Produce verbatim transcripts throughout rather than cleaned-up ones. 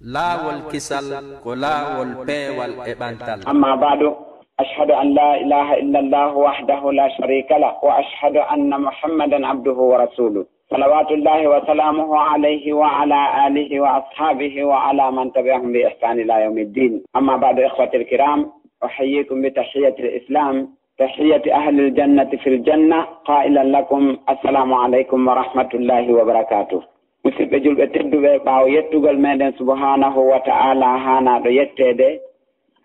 Laawol kisal ko laawol peewal e ɓantal. أما بعد، أشهد أن لا إله إلا الله وحده لا شريك له، وأشهد أن محمدا عبده ورسوله، صلوات الله وسلامه عليه وعلى آله وأصحابه وعلى من تبعهم بإحسان إلى يوم الدين. أما بعد، إخوتي الكرام، أحييكم بتحية الإسلام، تحية أهل الجنة في الجنة، قائلا لكم: السلام عليكم ورحمة الله وبركاته. Musidɓe julɓe tedduɓe, ɓaawo yettugol meɗen subhanahu wa ta'ala haanaaɗo yetteede,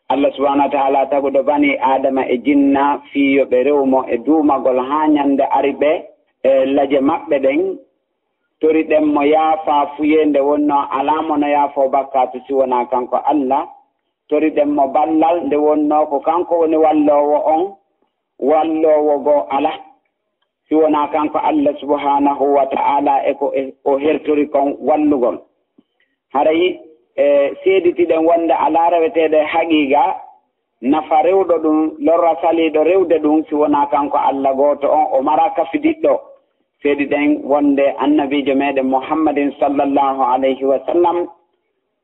Allah subhanahu wa ta'ala taguɗo bani Aadama e jinna fii yo ɓe rewu mo e duumagol haa ñande ari ɓe e laje maɓɓe ɗen, toriɗen mo yaafaa fuyee nde wonnoo alaa mo no yaafoo bakkaatu si wonaa kanko Allah, toriɗen mo ballal nde wonnoo ko kanko woni walloowo on, walloowo goo alaa si wonaa kanko Allah subhanahu wa ta'ala e ko e, o hertori kon wallugol. Haray, e, seeditiɗen wonde alaa reweteeɗo e haqiiqa, nafa rewɗo ɗum, lorra saliiɗo rewde ɗum si wonaa kanko Allah gooto on, o maraa kafidiɗɗo. Seediɗen wonde annabiijo meɗen Muhammadin sallallahu alayhi wa sallam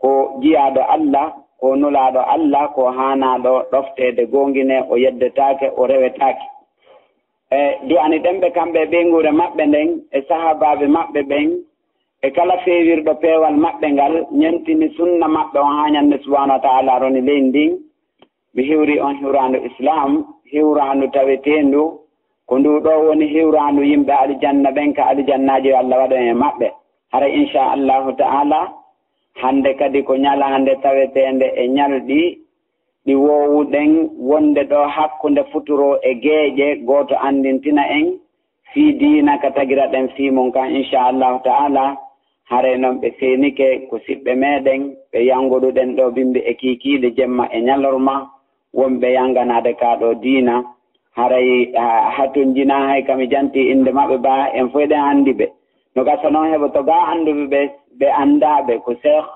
ko jiyaaɗo Allah, ko nulaaɗo Allah, ko haanaaɗo ɗofteede, goonginee, o yeddetaake, o rewetaake. E du'aniɗen ɓe kamɓe e ɓeynguure maɓɓe nden, e sahaabaaɓe maɓɓe ɓen, e kala feewirɗo peewal maɓɓe ngal, ñentini sunna maɓɓe on haa ñande subhanahu wa ta'ala roni leydi ndin. Mi hiwri on hiwraandu Islam, hiwraandu taweteendu, ko ndu ɗoo woni hiwraandu yimɓe aljanna ɓen ka aljannaaji, yo Allah waɗu en e maɓɓe. Hara insha Allahu ta'ala, hande kadi ko ñalaande taweteende e ñalɗi ɗi woowuɗen wonde ɗoo hakkunde futuro e geeƴe, gooto anndintina en fii diina ka tagiraɗen fii mun kan, insha Allahu ta'ala. Haray non ɓe seenike ko siɓɓe meɗen, ɓe yangoɗuɗen ɗoo bimbi e kiikiiɗe jemma e ñalorma, wonɓe yanganaade kaa ɗoo diina. Haray, ah, hatonjinaa hay ka mi jantii innde maɓɓe ba, en fof eɗen anndi ɓe. No gasa non heɓoto gaa annduɓe ɓe, ɓe anndaa ɓe ko Cheikh,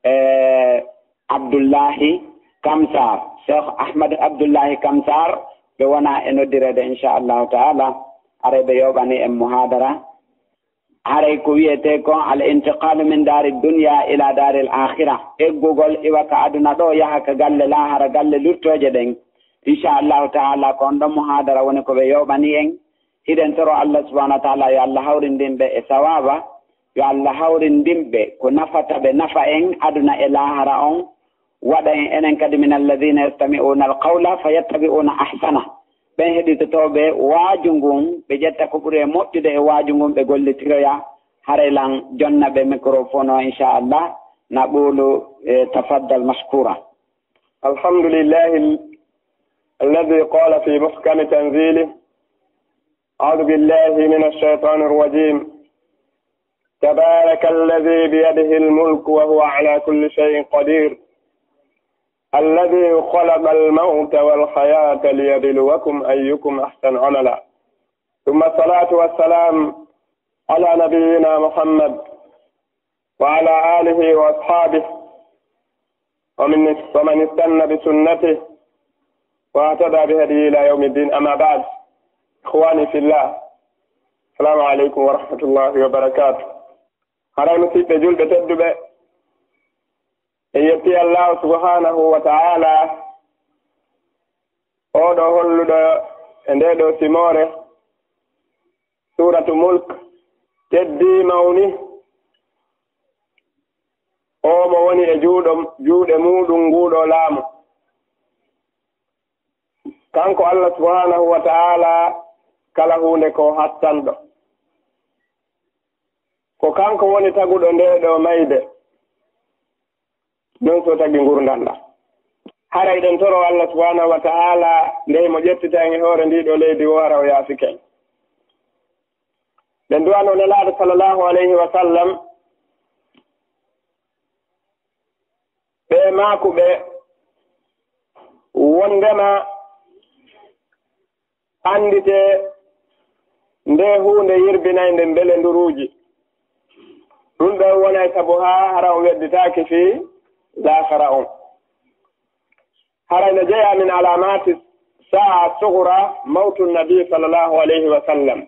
eh, Abdullahi Kamsar, Cheikh Ahmad Abdullahi Kamsar, ɓe wona e noddireede, insha Allahu ta'ala. Haray ɓe yoɓani en muhadara. Haray ko wiyetee kon al intiqalu min dari dunya ila dari al akhira. Eggugol iwa ka aduna ɗoo yaha ka galle laahara, galle luttooje ɗen. Insha Allahu ta'ala ko on ɗon muhadara woni ko ɓe yoɓani en. Hiɗen toro Allah subhanahu wa ta'ala yo Allah hawrindin ɓe e sawaaba, yo Allah hawrindin ɓe ko nafata ɓe nafa en aduna e laahara on, waɗa en enen kadi min alladhina yastami'una alqawla fayattabi'una ahsana. Ɓen heɗitotooɓe waaju ngun, ɓe ƴetta ko ɓuri e moƴƴude e waaju ngun, ɓe gollitiroya. Haray lan jonna ɓe microphone o, insha Allah, na ɓuulu, eh, tafaddal mashkura. الحمد لله ال-، الذي قال في محكم تنزيله: أعوذ بالله من الشيطان الرجيم. تبارك الذي بيده الملك وهو على كل شيء قدير. الذي خلق الموت والحياة ليبلوكم أيكم أحسن عملا. ثم الصلاة والسلام على نبينا محمد وعلى آله وأصحابه ومن، ومن استن بسنته واهتدى بهديه إلى يوم الدين. أما بعد، إخواني في الله، السلام عليكم ورحمة الله وبركاته. Haray musidɓe julɓe tedduɓe, en yetti Allahu subhanahu wa ta'ala, oo ɗoo holluɗo e ndee ɗoo simoore, Suuratu Mulk, teddii mawni, oo mo woni e juuɗo, juuɗe muuɗum nguu ɗoo laamu. Kanko Allah subhanahu wa ta'ala kala huunde ko hattanɗo. Ko kanko woni taguɗo ndee ɗoo mayde. Ɗum so tagi ngurndan ɗan. Hara eɗen toro Allah subhanahu wa ta'ala nde himo ƴettita en e hoore ndii ɗoo leydi woo, hara o yaafike en. Ɗen du'ano Nelaaɗo sallallahu alayhi wa sallam, ɓe maaku ɓe wondema annditee ndee huunde yirbinaynde mbele nduruuji. Ɗum ɗoo wonay sabu haa hara on wedditaaki fii laakara on. Haray no jeyaa min alaamaati saa'a sughra mawtu nabi sallallahu alayhi wa sallam.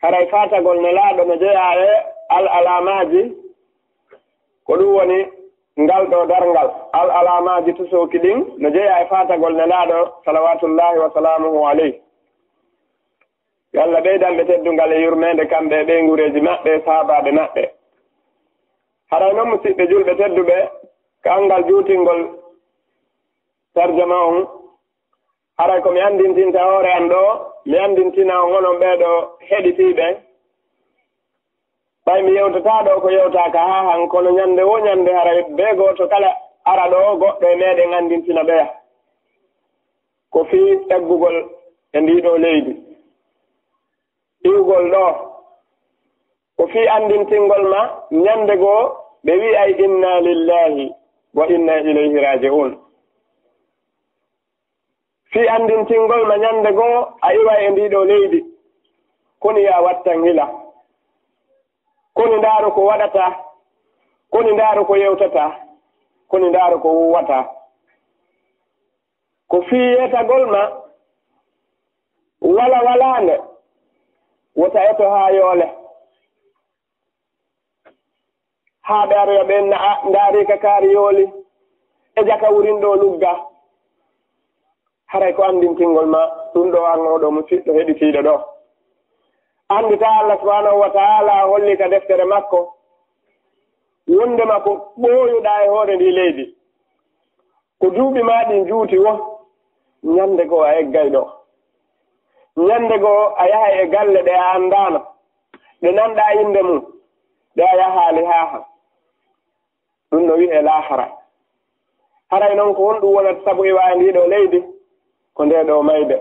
Haray faatagol Nelaaɗo no jeyaa e al alaamaaji, ko ɗum woni Ngal ɗoo darngal, al alaamaaji tusooki ɗin no jeyaa e faatagol Nelaaɗo, salawaatullaahi wa salaamuhu aleyh. Yo Allah ɓeydan ɓe teddungal e yurmeende, kamɓe e ɓeynguureeji maɓɓe e sahaabaaɓe maɓɓe. Haray non, musiɓɓe julɓe tedduɓe, ka anngal juutingol tarjama on, haray ko mi anndintinta hoore an ɗoo, mi anndintina on onon ɓee ɗoo heɗitiiɓe. Ɓay mi yewtataa ɗoo ko yewtaaka haa han, kono ñannde woo ñannde haray bee gooto kala ara ɗoo, goɗɗo e meeɗen anndintina ɓeya. Ko fii eggugol e ndii ɗoo leydi. Iwgol ɗoo. Ko fii anndintingol ma ñannde goo ɓe wi'ay, "Inna lillahi wa inna ilayhi raaji'uun." Fii anndintingol ma ñannde goo a iway e ndii ɗoo leydi. Koni yaa wattan hila. Koni ndaaru ko waɗataa. Koni ndaaru ko yewtataa. Koni ndaaru ko wuuwataa. Ko fii yeetagol ma wala walaande, wota eto haa yoole. Haa ɓe aroya ɓe na-, a, ndaari ka kaari yooli, e jaka wurin ɗoo lugga. Haray ko anndintingol ma ɗum ɗoo an oo ɗoo musiɗɗo heɗitiiɗo ɗoo. Annditaa Allah subhaanahu wa ta'aala holli ka deftere makko, wonndema ko ɓooyuɗaa e hoore ndii leydi. Ko duuɓi maa ɗin juuti woo, ñannde goo a eggay ɗoo. Ñannde goo a yahay e galle ɗe a anndaano, ɗe nanɗaa innde mum, ɗe a yahaali haa han. Ɗum no wi'ee laahara. Haray non ko honɗum wonata sabu iwaa e ndii ɗoo leydi? Ko ndee ɗoo mayde.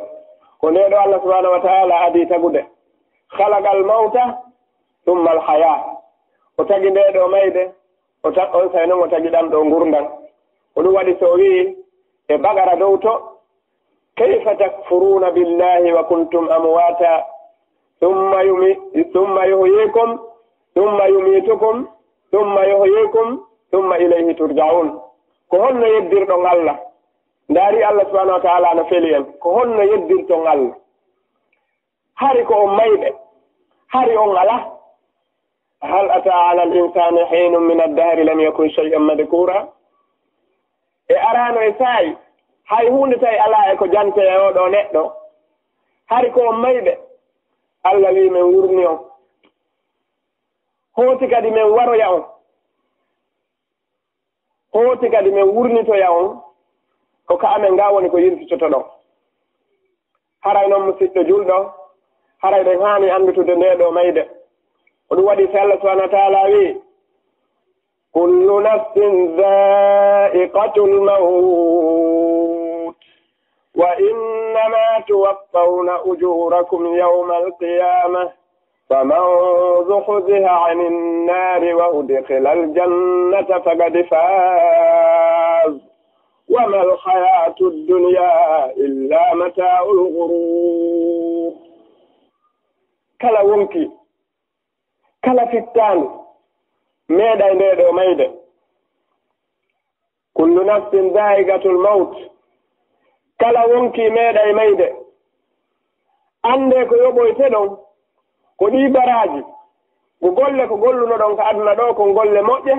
Ko ndee ɗoo Allah subhaanahu wa ta'aala adii tagude. Khalaqal mawta thumma al hayaa. O tagi ndee ɗoo mayde, o ta-, onsay non o tagi ɗan ɗoo ngurndan. Ko ɗum waɗi so o wi'i e Baqara dow to, "Kayfa takfuruuna billaahi wa kuntum amwaata, thumma yumi-, thumma yuhyiikum, thumma yumiitukum, thumma yuhyiikum, thumma ilayhi turja'uun." Ko honno yeddirɗon Allah? Ndaari Allah subhaanahu wa ta'aala no feli en. Ko honno yeddirton Allah? Hari ko on mayɓe? Hari on alaa? Hal ataa alal insaani hiinun mina dahri lam yakun shay'an madkuuraa. E araano e saa'i, hay huunde tawi alaa e ko jantee e oo ɗoo neɗɗo. Hari ko on mayɓe? Allah wi'i, men wurni on. Hooti kadi men waroya on. Hooti kadi men wurnitoya on, ko ka amen ngaa woni ko yiltitotoɗon. Haray non, musiɗɗo julɗo, haray ɗen haani anndutude ndee ɗoo mayde. Ko ɗum waɗi si Allah subhaanahu wa ta'aala wi'i, "Kullu nafsin dhaa'iqatul mawt, wa innama tuwaffawna ujurakum yawmal qiyamah." فمن زحزح عن النار وأدخل الجنة فقد فاز وما الحياة الدنيا إلا متاع الغرور. Kala wonkii, kala fittaandu, meeɗay ndee ɗoo mayde. Kullu nafsin daa'iqatul mawt. Kala wonkii meeɗay mayde. Anndee ko yoɓoyteɗon, ko ɗii baraaji, ko golle ko gollunoɗon ka aduna ɗoo, ko golle moƴƴe,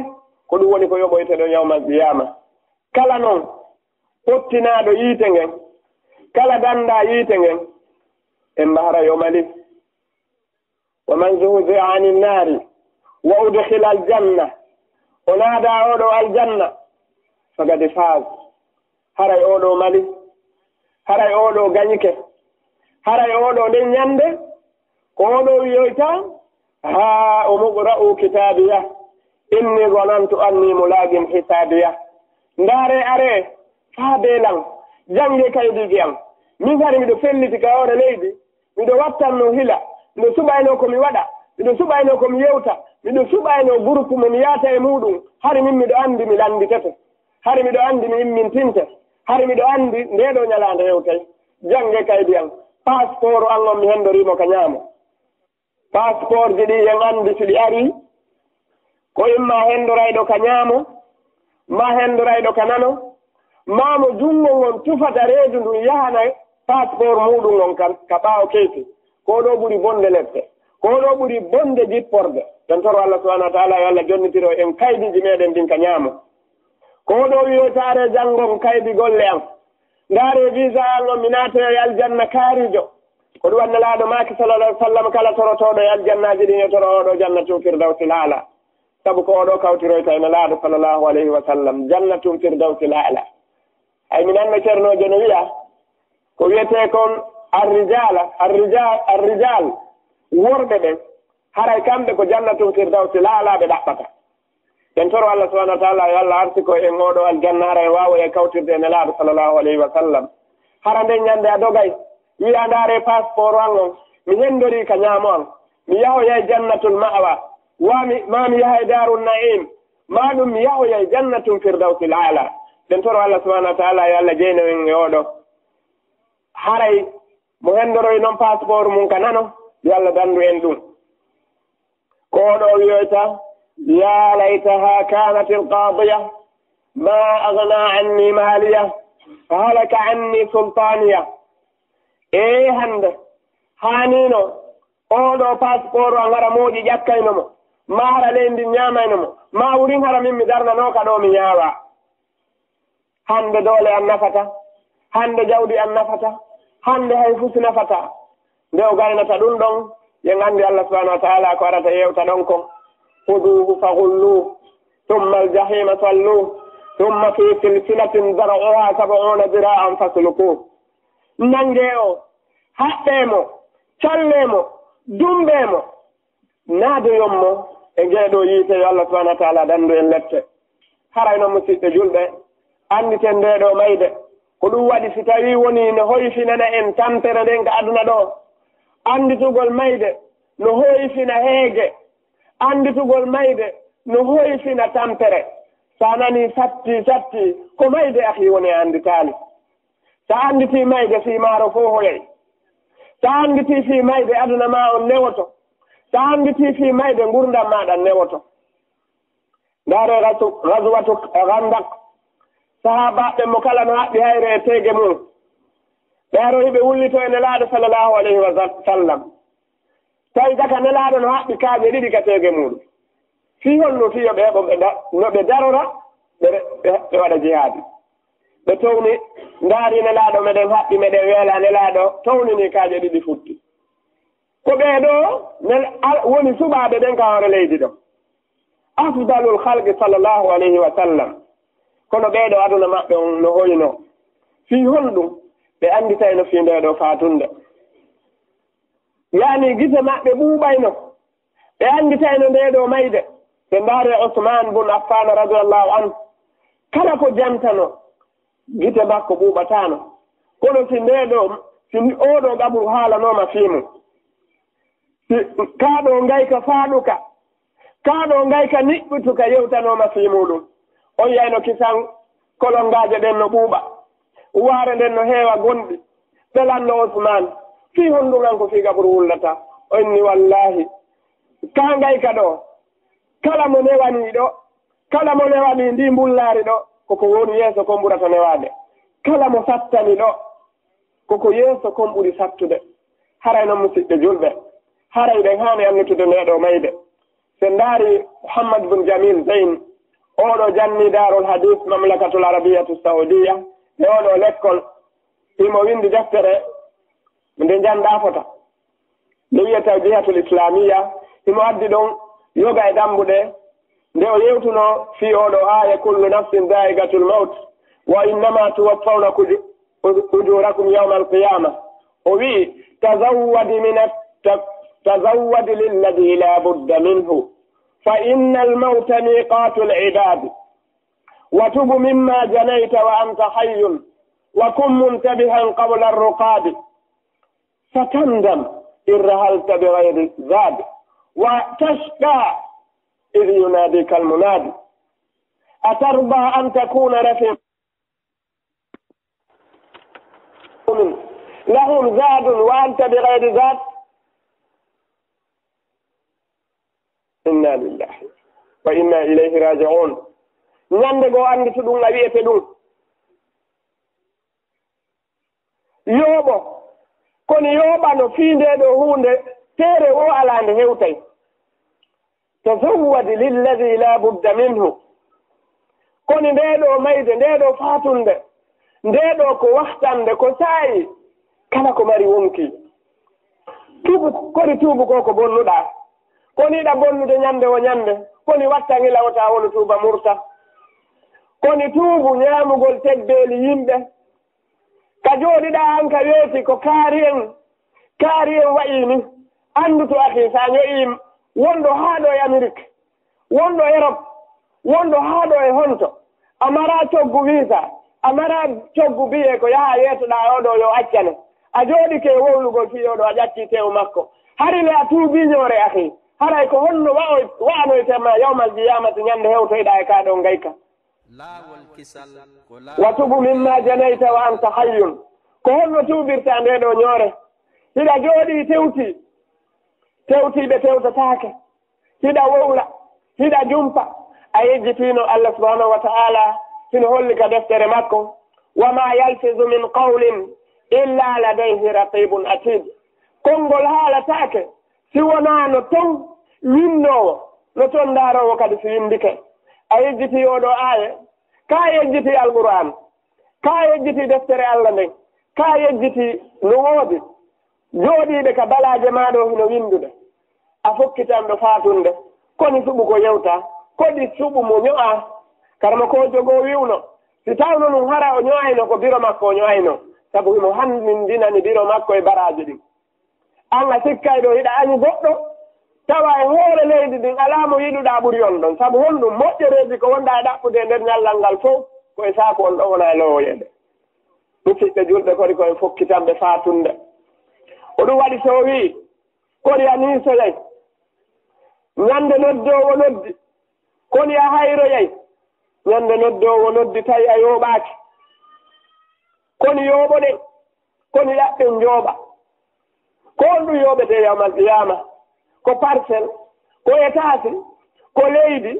ko ɗum woni ko yoɓoyteɗon yawmal qiyaama. Kala non, pottinaaɗo yiite ngen, kala danndaa yiite ngen, en mbahara yo mali. ومن زحزح عن النار وأدخل الجنة, o naadaa oo ɗoo aljanna, فقد فاز, haray oo ɗoo mali, haray oo ɗoo gañike, haray oo ɗoo nden ñannde, ko oo ɗoo wi'oyta, هاؤم اقرءوا كتابيه إني ظننت أني ملاق حسابيه. Ndaaree, aree, faabee lan, janngee kaydiiji an. Min hari miɗo felliti ka hoore leydi, miɗo wattannoo hila, miɗo suɓaynoo ko mi waɗa, miɗo suɓaynoo ko mi yewta, miɗo suɓaynoo groupe mo mi yaata e muuɗum. Hari min miɗo anndi mi lannditete. Hari miɗo anndi mi immintinte. Hari miɗo anndi ndee ɗoo ñalaande hewtay. Janngee kaydi an. Passeport an on mi hendorii mo ka ñaamo. Passportji ɗi en anndi si ɗi arii, ko imma henndorayɗo ka ñaamo, maa henndorayɗo ka nano, maa mo junngo ngon tufata reedu ndun yahana passeport muuɗum on kan ka ɓaawo keyti. Ko ɗoo ɓuri bonde lepte. Ko ɗoo ɓuri bonde jipporde. En toro Allah subhaanahu wa ta'aala yo Allah jonnitiro en kaydiiji meeɗen ɗin ka ñaamo. Ko ɗo wiyotaare janngon kaydi golle am. Ndaare visa an on, mi naatoya e aljanna kaarijo. Ko ɗum waɗi Nelaaɗo maaki, sallallahu alaihi wasallam, kala torotooɗo e aljannaaji ɗin, yo toro oɗo jannatul firdawsil aala. Sabu ko oɗo kawtiroyta e Nelaaɗo, sallallahu alaihi wasallam, jannatul firdawsil aala. Ay, mi nanno Ceernoojo no wiya, ko wiyetee kon arrijaala, arrija-, arrijal, worɓe ɓen, haray kamɓe ko jannatul firdawsil aala ɓe ɗaɓɓata. En toro Allah subhanahu wa ta'ala, yo Allah arsiko en oɗo aljanna, hara en waawoya kawtirde e Nelaaɗo, sallallahu alaihi wasallam. Hara nden ñande a dogay, wi'a, ndaare passeport an on, mi hendorii ka ñaamo an, mi yahoyay jannatul ma'wa, wa mi, ma mi yahay daarun na'im, ma ɗum mi yahoyay jannatul firdawsil aala. En toro Allah subhanahu wa ta'ala, yo Allah jeyno en e oɗo. Haray mo hendoroy non passeport mum ka nano, yo Allah dandu en ɗum. Ko oɗo wiyoyta, يا ليتها كانت القاضية ما أغنى عني ماليه هلك عني سلطانيه. E hannde, haanino oɗo passeport an hara mooƴi ƴakkayno mo, ma hara leydi ñaamayno mo, ma wurin hara min mi darnanooka ɗo mi ñaawa. Hannde doole an nafata, hannde jawdi an nafata, hannde hay fus nafata. Nde o gaynata ɗum ɗon, yen anndi Allah subhanahu wa ta'ala ko arata yewta ɗon kon. خذوه فغلوه ثم الجحيم صلوه ثم في سلسلة ذرعها سبعون ذراعا فاسلكوه. Nangee o, haɓɓee mo, callee mo, dummbee mo. Naadoyon mo e ngee ɗoo yiite, yo Allah subhanahu wa ta'ala dandu en lepte. Haray non, musiɓɓe julɓe, annditen ndee ɗoo mayde. Ko ɗum waɗi, si tawii wonii no hoyfinana en tampere nden ka aduna ɗoo, annditugol mayde no hoyfina heege, annditugol mayde no hoyfina tampere. Sa nanii satti, satti, ko mayde, akhi, woni a annditaali. Sa annditii mayde, fii maaro fow hoyay. Sa annditii fii mayde, aduna maa on newoto. Sa annditii fii mayde, ngurndan maaɗa newoto. Ndaaree gasu-, gasuwatu Gandak. Sahaabaaɓe mo kala no haɓɓi hayre e teege mum. Ɓe aroyi ɓe wullito e Nelaaɗo, sallallahu alayhi wa sallam. Tawi jaka Nelaaɗo no haɓɓi kaaƴe ɗiɗi ka teege muuɗum. Fii honɗum? Fii yo ɓe heɓo ɓe da-, no ɓe darora, ɓe re-, ɓe, ɓe waɗa jihaadi. Ɓe towni, ndaari Nelaaɗo, meɗen haɓɓi, meɗen weela. Nelaaɗo townini kaaƴe ɗiɗi, futti. Ko ɓee ɗoo nel-, al-, woni suɓaaɓe ɓen ka hoore leydi ɗoo. Afdalul khalqi, sallallahu alayhi wa sallam. Kono ɓee ɗoo, aduna maɓɓe on no hoyno. Fii honɗum? Ɓe annditayno fii ndee ɗoo faatunde. Yaani, gite maɓɓe ɓuuɓayno. Ɓe annditayno ndee ɗoo mayde. Ɓe ndaaree Usmaan bun Affaan, radiyallahu anhu. Kala ko jantanoo, gite makko ɓuuɓataano. Kono si ndee ɗoo, si oo ɗoo qabru haalanooma fii mum, si kaa ɗoo ngayka faaɗuka, kaa ɗoo ngayka niɓɓutuka yewtanooma fii muuɗum, on yiyayno kisan kolongaaje ɗen no ɓuuɓa, waare nden no heewa gonɗi. Ɓe lanno Usmaan, fii honɗum an ko fii qabru wullata? O inni, wallaahi, kaa ngayka ɗoo, kala mo newanii ɗoo, kala mo newanii ndii mbullaari ɗoo, ko ko woni yeeso kon ɓurata newaade. Kala mo sattani ɗoo, ko ko yeeso kon ɓuri sattude. Haray non, musiɓɓe julɓe, haray ɗen haani annditude ndee ɗoo mayde. Si en ndaari Muhammad bun Jamil Zeyn, oo ɗoo jannii Daarul Hadiis Mamlakatul Arabiyatu Saudiya, e oo ɗoo lekkol, himo winndi deftere nde njanndaa fota. Nde wiyetee Jihatul Islamiya, himo addi ɗon yoga e dambuɗe, nde o yewtunoo fii oo ɗoo aaya, "Kullu nafsin dha'iqatul mawt, wa innama tuwaffawna kuju-, uju-, ujurakum yawmal qiyama." O wi'i, "Tazawwadi min at-, ta-, tazawwadi lilladhi la budda minhu, fa innal mawta miqatul ibad. Wa tubu mimma janayta wa anta hayyun, wa kun muntabihan qabla ar-ruqad." فتندم إن رحلت بغير زاد، وتشقى إذ يناديك المنادي. أترضى أن تكون رفيق قوم لهم زاد وأنت بغير زاد؟ إنا لله وإنا إليه راجعون. Ñande goo annditu ɗum, a wi'ete ɗum. Yooɓo, kono yooɓano fii ndee ɗoo huunde, feere woo alaa nde hewtay. Tazawwad lilladhi la budda minhu, Koni ndee ɗoo mayde, ndee ɗoo faatunde, ndee ɗoo ko waktannde, ko saayi, kala ko mari wonkii. Tuubu, kori tuubu ko ko bonnuɗaa? Koni iɗa bonnude ñande wo ñande? Koni watta ngila wota wonu tuuba murta? Koni tuubu ñaamugol teddeeli yimɓe? Ka jooɗiɗaa an ka weeti ko kaari en, kaari en wayi ni. Anndu to akii, so a ño'ii wonɗo haa ɗo e Amerik, wonɗo Erop, wonɗo haa ɗo e honto, a maraa coggu wiisa, a maraa coggu biyee ko yaha yeetoɗaa oo ɗoo yo accane. A jooɗike e wowlugol fii oo ɗoo, a ƴattii tew makko. Hari le a tuubii ñoore akii, haray ko honno wa'oy-, wa'anoyte ma yawmal qiyaamati ñande hewtoyɗaa e kaa ɗoo ngayka? Laawol kisal ko laawol. Wa tubu mimma janayta wa anta hayyun. Ko honno tuubirta ndee ɗoo ñoore? Hiɗa jooɗii tewtii, tewtiiɓe tewtataake. Hiɗa wowla, hiɗa jumpa. A yejjitiino Allah subhanahu wa ta'ala, hino holli ka deftere makko, "Wa ma yalfizu min qawlin illa ladayhi raqibun atid." Konngol haalataake si wonaano ton winnoowo, no ton ndaaroowo kadi si winndike. A yejjitii oo ɗoo aaye, kaa yejjitii Alqur'aan, kaa yejjitii deftere Allah nden, kaa yejjitii no woodi jooɗiiɓe ka balaaje maa ɗoo hino winndude. A fokkitanɗo faatunde, koni suɓu ko yewtaa, kodi suɓu mo ño'aa? Karamokoojo goo wi'uno, si tawno ɗun hara o ño'ayno ko biro makko o ño'ayno, sabu himo hanndinani biro makko e baraaji ɗin. An a sikkay ɗoo hiɗa añi goɗɗo, tawa e hoore leydi ndin alaa mo yiɗuɗaa ɓuri on ɗon. Sabu honɗun? Moƴƴereeji ko wonɗaa e ɗaɓɓude e nder ñallal ngal fow, ko e saaku on ɗon wona e lowoyeede. Musidɓe julɓe, kori ko en fokkitanɓe faatunde. Ko ɗun waɗi so o wi'i, kori a niisoyay ñande noddoowo noddi, koni a hayroyay ñande noddoowo noddi tawi a yooɓaaki? Koni yooɓoɗen? Koni ɗaɓɓen njooɓa? Ko honɗun yooɓetee yawmal qiyaama? Ko parcelle, ko etaasi, ko leydi,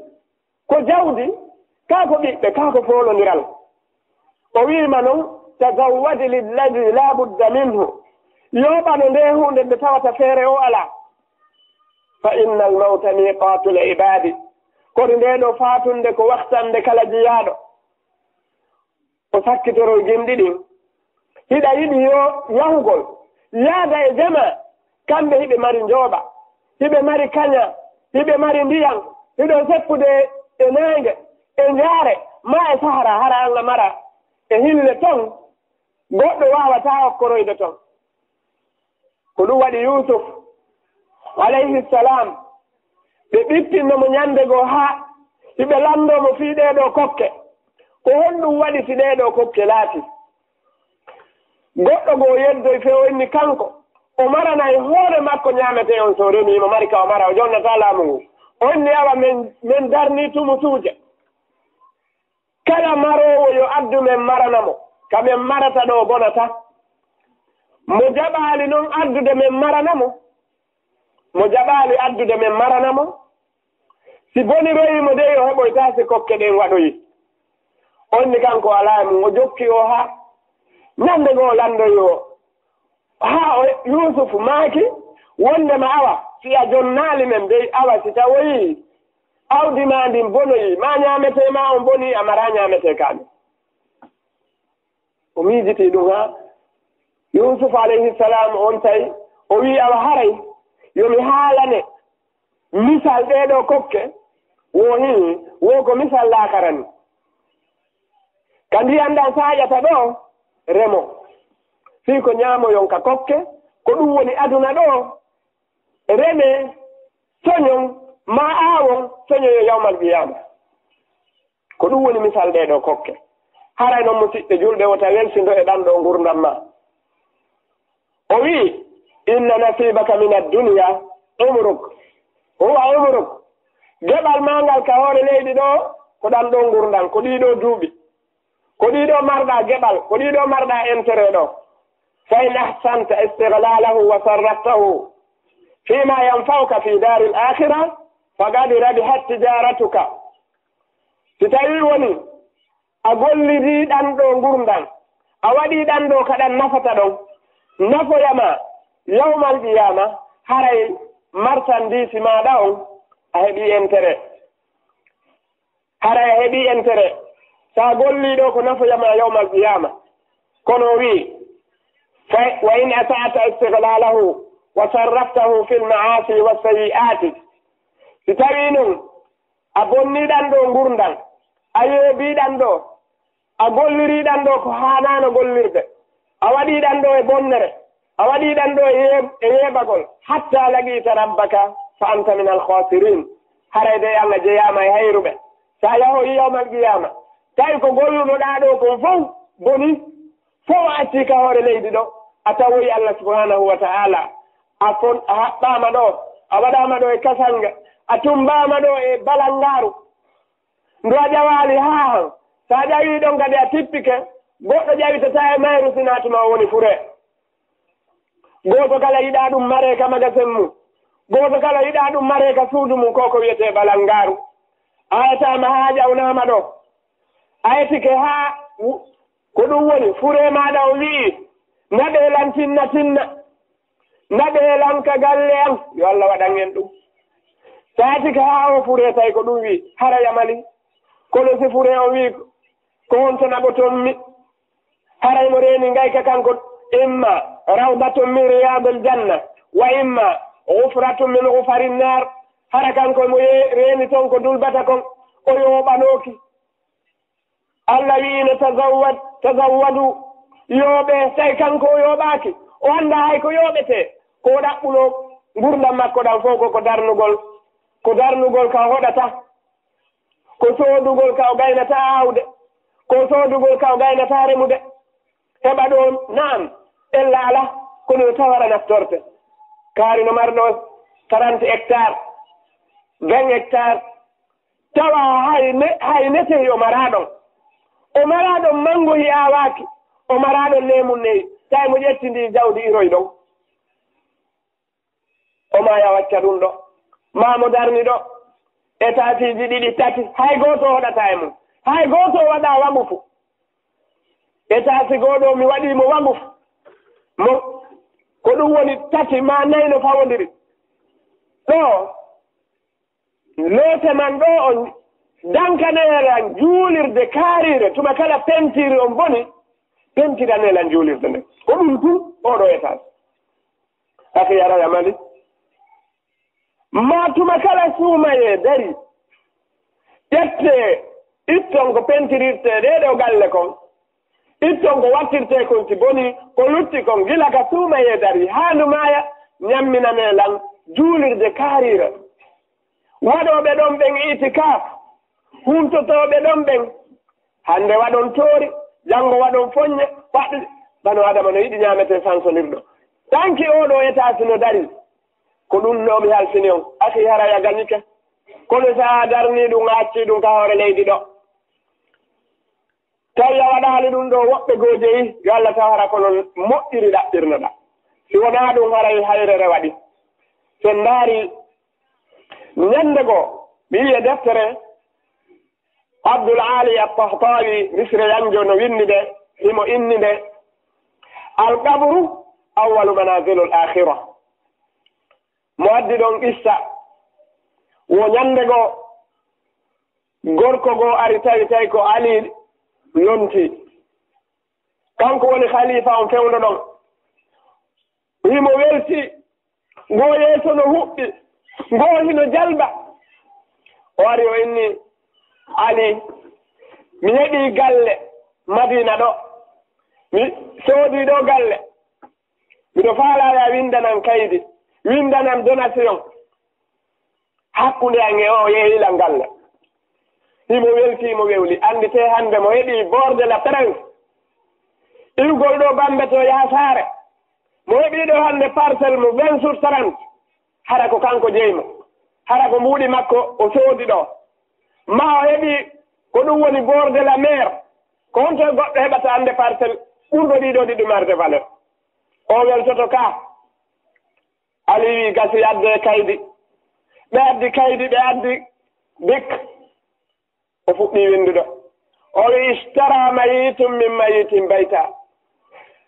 ko jawdi, kaa ko ɓiɓɓe, kaa ko foolondiral? O wi'i ma non, "Tazawwadi lilladi laa budda minhu." Yooɓano ndee huunde nde tawata feere o alaa. "Fa innal mawta miqaatul ibaadi." Kori ndee ɗoo faatunde ko waktannde kala jiyaaɗo. O sakkitoroy gimɗi ɗin. Hiɗa yiɗi yo yahugol, yaada e jamaa, kamɓe hiɓe mari njooɓa, hiɓe mari kaña, hiɓe mari ndiyan, hiɗon seppude e naange, e njaare, maa e sahara, hara an a mara e hille ton, goɗɗo waawataa okkoroyde ton. Ko ɗun waɗi Yuusuf, alayhi salaam, ɓe ɓippinno mo ñande goo haa hiɓe lanndoo mo fii ɗee ɗoo kokke. Ko honɗun waɗi si ɗee ɗoo kokke laatii? Goɗɗo goo yeddoy few, o inni kanko, o maranay hoore makko ñaametee on, si o remii himo mari ka o mara, o jonnataa laamu ngun. O inni, awa men, men darnii tumusuuje. Kala maroowo yo addu men marana mo, ka men marata ɗoo bonataa. Mo jaɓaali non addude men marana mo, mo jaɓaali addude men marana mo, si boniroyii mo dey o heɓoytaa si kokke ɗen waɗoyii. Onni kanko alaa e mun, o jokki o haa ñande goo o lanndoyi o. Haa o, Yuusufu maaki wonndema, awa, si a jonnaali men dey, awa, si tawoyii awdi maa ndin bonoyii, maa ñaametee maa on bonii, a maraa ñaametee kaa ɗun. O miijitii ɗun haa Yuusufu alayhi salaam on tawi, o wi'i, awa, haray yo mi haalane misal ɗee ɗoo kokke, wo hii, wo ko misal laakara ni. Ka ndiyan ɗan saaƴata ɗoo, remo. Fii ko ñaamoyon ka kokke, ko ɗun woni aduna ɗoo, remee, soñon, maa aawon, soñoyon yawmal qiyaama. Ko ɗun woni misal ɗee ɗoo kokke. Haray non, musiɓɓe julɓe, wota welsindo e ɗan ɗoo ngurndan maa. O wi'i, "Inna nasibaka min ad-dunya umruk, huwa umruk." Geɓal maa ngal ka hoore leydi ɗoo, ko ɗan ɗoo ngurndan, ko ɗii ɗoo duuɓi. Ko ɗii ɗoo marɗaa geɓal, ko ɗii ɗoo marɗaa intérêt ɗoo. Fa in ahsanta istighlalahu wa sarraftahu fima yanfa'uka fi daril akhirah, faqad rabihat tijaratuka. Si tawii woni a gollidii ɗan ɗoo ngurndan, a waɗii ɗan ɗoo ka ɗan nafata ɗon, nafoya ma yawmal qiyaama, haray marsandiisi maaɗa on, a heɓii intérêt. Haray a heɓii intérêt. Sa gollii ɗo ko nafoya ma yawmal qiyama. Kono o wi'i, fa-, wa in asa'ta istighlahu wa sarraftahu fil ma'asi was sayyi'ati. Si tawi non a bonniɗan ɗo ngurdan, a yeebiɗan ɗo, a golliriɗan ɗo ko haanaano gollirde, a waɗiɗan ɗo e bonnere, a waɗiɗan ɗo e yeeb-, e yeebagol, hatta laqiita rabbaka fa anta minal khasirin. Haray de an a jeyaama e hayruɓe. Sa yahoyi yawmal qiyama, tawi ko gollunoɗaa ɗo kon fow boni, fow a accii ka hoore leydi ɗo, a tawoyi Allah subhanahu wa ta'ala, a fon-, a haɓɓaama ɗo, a waɗaama ɗo e kasanga, a tumbaama ɗo e balangaaru. Ndu a ƴawaali haa han, sa ƴawii ɗon kadi a tippike, goɗɗo ƴawitata e mayru si naa tuma o woni fure. Gooto kala yiɗaa ɗum maree ka magasin mum. Gooto kala yiɗaa ɗum maree ka suudu mum, ko ko wiyetee balangaaru. A etaama haa ƴawnaama ɗo. A etike haa wu-, ko ɗum woni, furee maaɗa on wi'i, naɓee lan tinna tinna. Naɓee lan ka galle an, yo Allah waɗan en ɗum. Sa etike haa o furee tawi ko ɗum wi'i, hara yamali. Kono si furee on wi'i, ko honto naɓoton mi? Haray mo reeni ngayka kanko, imma rawdatun min riyadil janna, wa imma ghufratun min ghufarin nar. Hara kanko mo ye-, reeni ton ko dulbata kon, o yooɓanooki. Allah wi'ino, "Tazawwad, tazawwadu." Yooɓee, tawi kanko o yooɓaaki. O anndaa hay ko yooɓetee. Ko o ɗaɓɓunoo ngurndan makko ɗan fow ko, ko darnugol, ko darnugol ka o hoɗata. Ko soodugol ka o gaynata aawde, ko soodugol ka o gaynata remude. Heɓa ɗo, naam, ella alaa, kono yo tawara naftorte. Kaari no marɗo trente hectares, vingt hectares, tawa hay ne-, hay netehi o maraa ɗon. O maraa ɗon manngo hi aawaaki, o maraa ɗon leemun nehi, tawi mo ƴetti ndi jawdi iroy ɗon. O maa ya wacca ɗum ɗo. Maa mo darni ɗo. Etaasiiji ɗiɗi, tati. Hay gooto hoɗataa e mum. Hay gooto o waɗaa wagufu. Etaasi goo ɗo mi waɗii mo wagufu. Mo, ko ɗum woni tati maa nayi no fawondiri. Ɗo, loote man ɗo on dankanee lan juulirde kaariire. Tuma kala pentiiri on boni, pentiranee lan juulirde nden. Ko ɗum tun oo ɗo etaasi. Akhi Yahaya Mali. Maa tuma kala suumayee darii. Ƴettee, itton ko pentirirtee ɗee ɗoo galle kon. Itton ko wattirtee kon si bonii, ko lutti kon gila ka suumayee darii haa ndu maaya, ñamminanee lan juulirde kaariire. Waɗooɓe ɗon ɓen itikaaf, huntotooɓe ɗon ɓen, hannde waɗon toori, janngo waɗon foññe, paɗɗe, bano Adama no yiɗi ñaametee sansonirɗo. Tanki oo ɗoo etaasi no darii, ko ɗum ɗoo mi halfini on. Akhi, haray a gañike. Kono so a darnii ɗum, a accii ɗum ka hoore leydi ɗo. Tawi a waɗaali ɗum ɗoo, woɓɓe goo jeyi, yo Allah taw hara ko non moƴƴiri ɗaɓɓirnoɗaa. Si wonaa ɗum, haray hayrere waɗi. So en ndaari ñannde goo, mi yi'i e deftere Abdul Aali At-Tahtaawi, Misriyanjo, no winndi nde, himo inni nde, "Al-qabru awwalu manazilul aakhira." Mo addi ɗon qissa, wo ñannde goo, gorko goo ari tawi, tawi ko Ali lonti. Kanko woni khalifa on fewndo ɗon. Himo welti, ngoo yeeso no huɓɓi, ngoo hino jalba. O ari o inni, "Ali, mi heɓii galle Madina ɗo. Mi soodii ɗo galle. Miɗo faalaa ya winndanan kaydi, winndanan donation hakkunde an e oo yeeyilan galle." Himo welti, himo wewli. Annditee hannde mo heɓii bord de la presse. Iwgol ɗo Bambe to yaha saare. Mo heɓii ɗo hannde parcelle mo vingt sur trente. Hara ko kanko jeyi mo. Hara ko mbuuɗi makko o soodi ɗo. Maa o heɓii ko ɗum woni bord de la mer. Ko honto goɗɗo heɓata hannde parcelle ɓurɗo ɗii ɗoo ɗiɗi marde valeur? O weltoto ka. Ali wi'i, "Gasi, addee kaydi." Ɓe addi kaydi, ɓe addi bik. O fuɗɗii winndude. O wi'i, "Ishtara mayitun min mayitin bayta.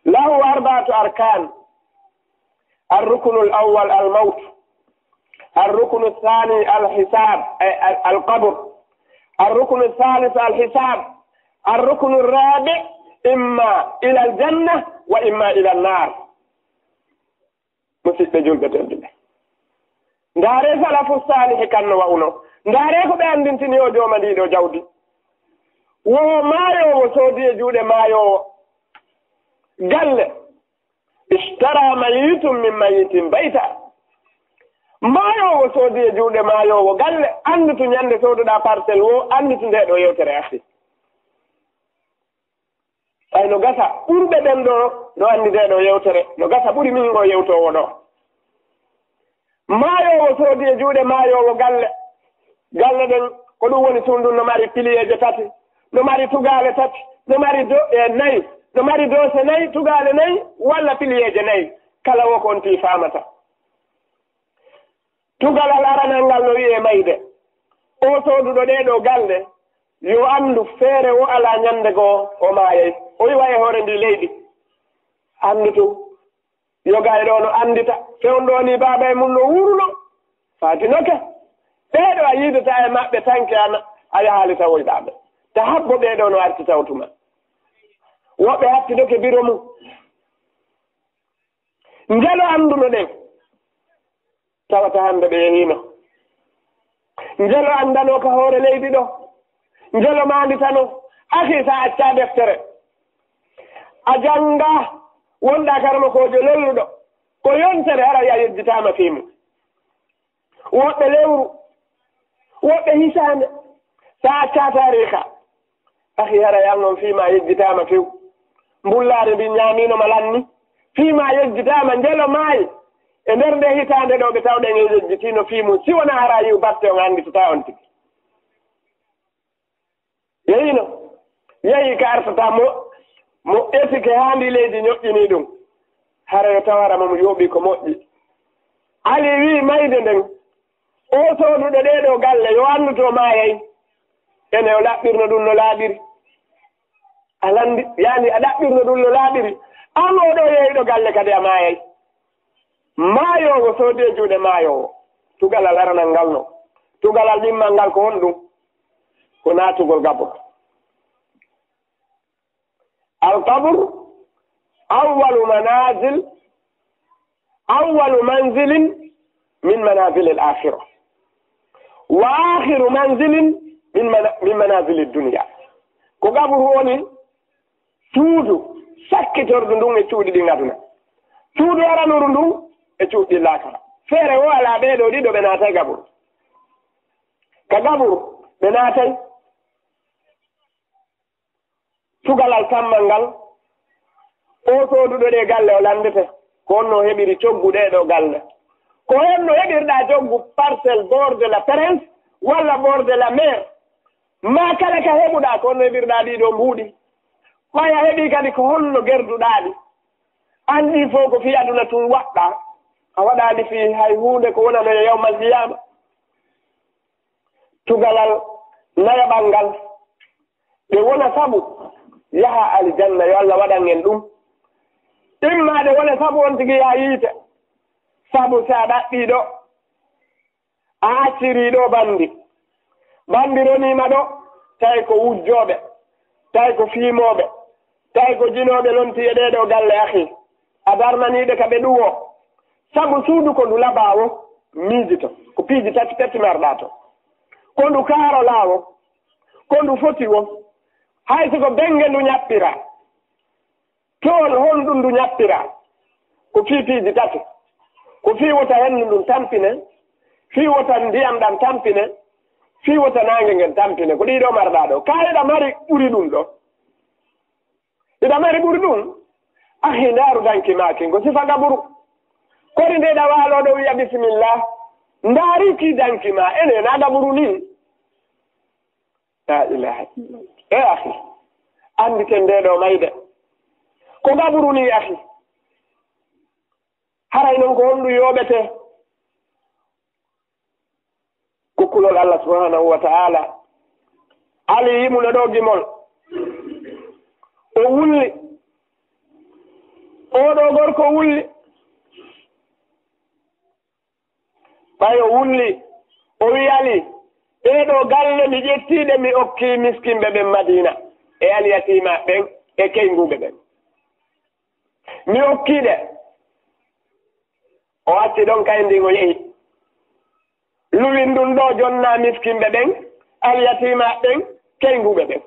Lahu arba'atu arkan. Ar-ruknu al-awwal al-mawt. Ar-ruknu ath-thani al-hisab, eh, al-, al-qabr. Ar-ruknu ath-thalith al-hisab. Ar-ruknu rabi, imma ila al-janna wa imma ila an-nar. Musidɓe julɓe tedduɓe, ndaare salafu salihi kan no wa'uno. Ndaare ko ɓe anndintini o jooma ndiɗo jawdi. Wo maayoowo soodi e juuɗe maayoowo galle. Ishtara mayyitun min mayyitin bayta. Maayoowo soodi e juuɗe maayoowo galle. Anndutu ñande sooduɗaa parcelle wo, anndutu nde ɗo yewtere arti. Ay no gasa ɓurɓe ɓen ɗo no anndi nde ɗo yewtere, no gasa ɓuri min o yewtoowo ɗo. Maayoowo soodi e juuɗe maayoowo galle. Galle ɗen, ko ɗum woni tun ɗum no mari piliyeeje tati, no mari tugaale tati, no mari do-, e nayi, no mari doose nayi, tugaale nayi, walla piliyeeje nayi. Kala wo ko on tii faamata. Tugalal aranal ngal no wi'ee mayde. O sooduɗo ɗee ɗoo galle, yo anndu feere wo alaa ñande goo o maayay. O iwa e hoore ndii leydi. Anndu tun, yoga e ɗoo no anndita. Fewndo nii baaba e mum no wuuruno. Faatinoke. Ɓee ɗoo a yiidataa e maɓɓe tanke ana, a yahaali tawoyɗaa ɓe. Ta habbo ɓee ɗoo no arti tawtuma. Woɓɓe hattidoke biro mum. Njelo annduno ɗen, tawata hannde ɓe yehiino. Njelo anndanoo ka hoore leydi ɗo, njelo maanditano. Akhi, sa accaa deftere, a jannga, wonɗaa karamokoojo lolluɗo, ko yontere haray a yejjitaama fii mum. Woɓɓe lewru, woɓɓe hisaande. Sa accaa taariika, akhi, haray an on fii maa yejjitaama few. Mbullaari ndin ñaamiino ma lanni. Fii maa yejjitaama, njelo maayi. E nder nde hitaande ɗo ɓe tawɗen en yejjitiino fii mum, si wonaa hara yi'u batte on annditataa on tigi. Yehiino, yehi ka artata mo, mo etike haa ndi leydi ñoƴƴini ɗum. Hara yo taw hara mo yooɓi ko moƴƴi. Ali wi'i mayde nden, o sooduɗo ɗee ɗoo galle, yo anndu to maayay. Ene o laɓɓirno ɗum no laaɓiri. A lanndi, yaani a ɗaɓɓirno ɗum no laaɓiri. An oo ɗoo yeeyɗo galle kadi a maayay. Maayoowo soodi e juuɗe maayoowo. Tugalal aranal ngal no. Tugalal ɗimmal ngal ko honɗum? Ko naatugol gaburu. Al qabru awwalu manazil, awwalu manzilin min manazilil akhira. Wa akhiru manzilin min mana-, min manazilid dunya. Ko gaburu woni suudu sakkitordu ndun e cuuɗi ɗin aduna. Suudu aranuru ndun e cuuɗi laakara. Feere wo alaa ɓee ɗoo ɗiɗo ɓe naatay gaburu. Ka gaburu ɓe naatay. Tugalal tammal ngal, oo sooduɗo ɗee galle o lanndete, ko honno o heɓiri coggu ɗee ɗoo galle. Ko honno heɓirɗaa coggu parcelle bord de la Prince walla bord de la mer? Maa kala ka heɓuɗaa, ko honno heɓirɗaa ɗii ɗoo mbuuɗi? Ɓay a heɓii kadi, ko honno gerduɗaa ɗi? An ɗii fow ko fii aduna tun waɗɗaa, a waɗaali fii hay huunde ko wonano e yawmal qiyaama. Tugalal nayaɓal ngal, ɗe wona sabu yaha aljanna, yo Allah waɗan en ɗum. Imma ɗe wona sabu on tigi yaha yiite, sabu si a ɗaɓɓii ɗo, a accirii ɗo banndi, banndi roniima ɗo, tawi ko wujjooɓe, tawi ko fiimooɓe, tawi ko jinooɓe lontii e ɗee ɗoo galle, akhi, a darnanii ɓe ka ɓe ɗuwoo. Sabu suudu ko ndu labaa wo, miijito, ko piiji tati tati marɗaa to. Ko ndu kaarolaa wo, ko ndu foti wo. Hay si ko bennge ndu ñappiraa, toon honɗum ndu ñappiraa? Ko fii piiji tati. Ko fii wota henndu ndun tampine, fii wota ndiyam ɗam tampine, fii wota naange ngen tampine. Ko ɗii ɗoo marɗaa ɗoo. Kaa hiɗa mari ɓuri ɗum ɗoo? Hiɗa mari ɓuri ɗum? Akhi, ndaaru danki maa kin, ko sifa gaburu. Kori nde ɗa waaloo ɗo wi'a bisimillah, ndaari kii danki maa, ene na gaburu nii. La ilaha illallah. E akhi, annditen ndee ɗoo mayde. Ko gaburu nii, akhi. Haray non ko honɗum yooɓetee? Ko kulol Allah subhanahu wa ta'ala. Ali yimuno ɗoo gimol. O wulli. Oo ɗoo gorko wulli. Ɓay o wulli, o wi'i Ali, "Ɗee ɗoo galle mi ƴettii ɗe, mi okkii miskinɓe ɓen Madiina. e alyatiima ɓen e keynguuɓe ɓen. Mi okkii ɗe. O acci ɗon kay ndin o yehi. Luwin ɗun ɗoo jonnaa miskinɓe ɓen, alyatiima ɓen, keynguuɓe ɓen.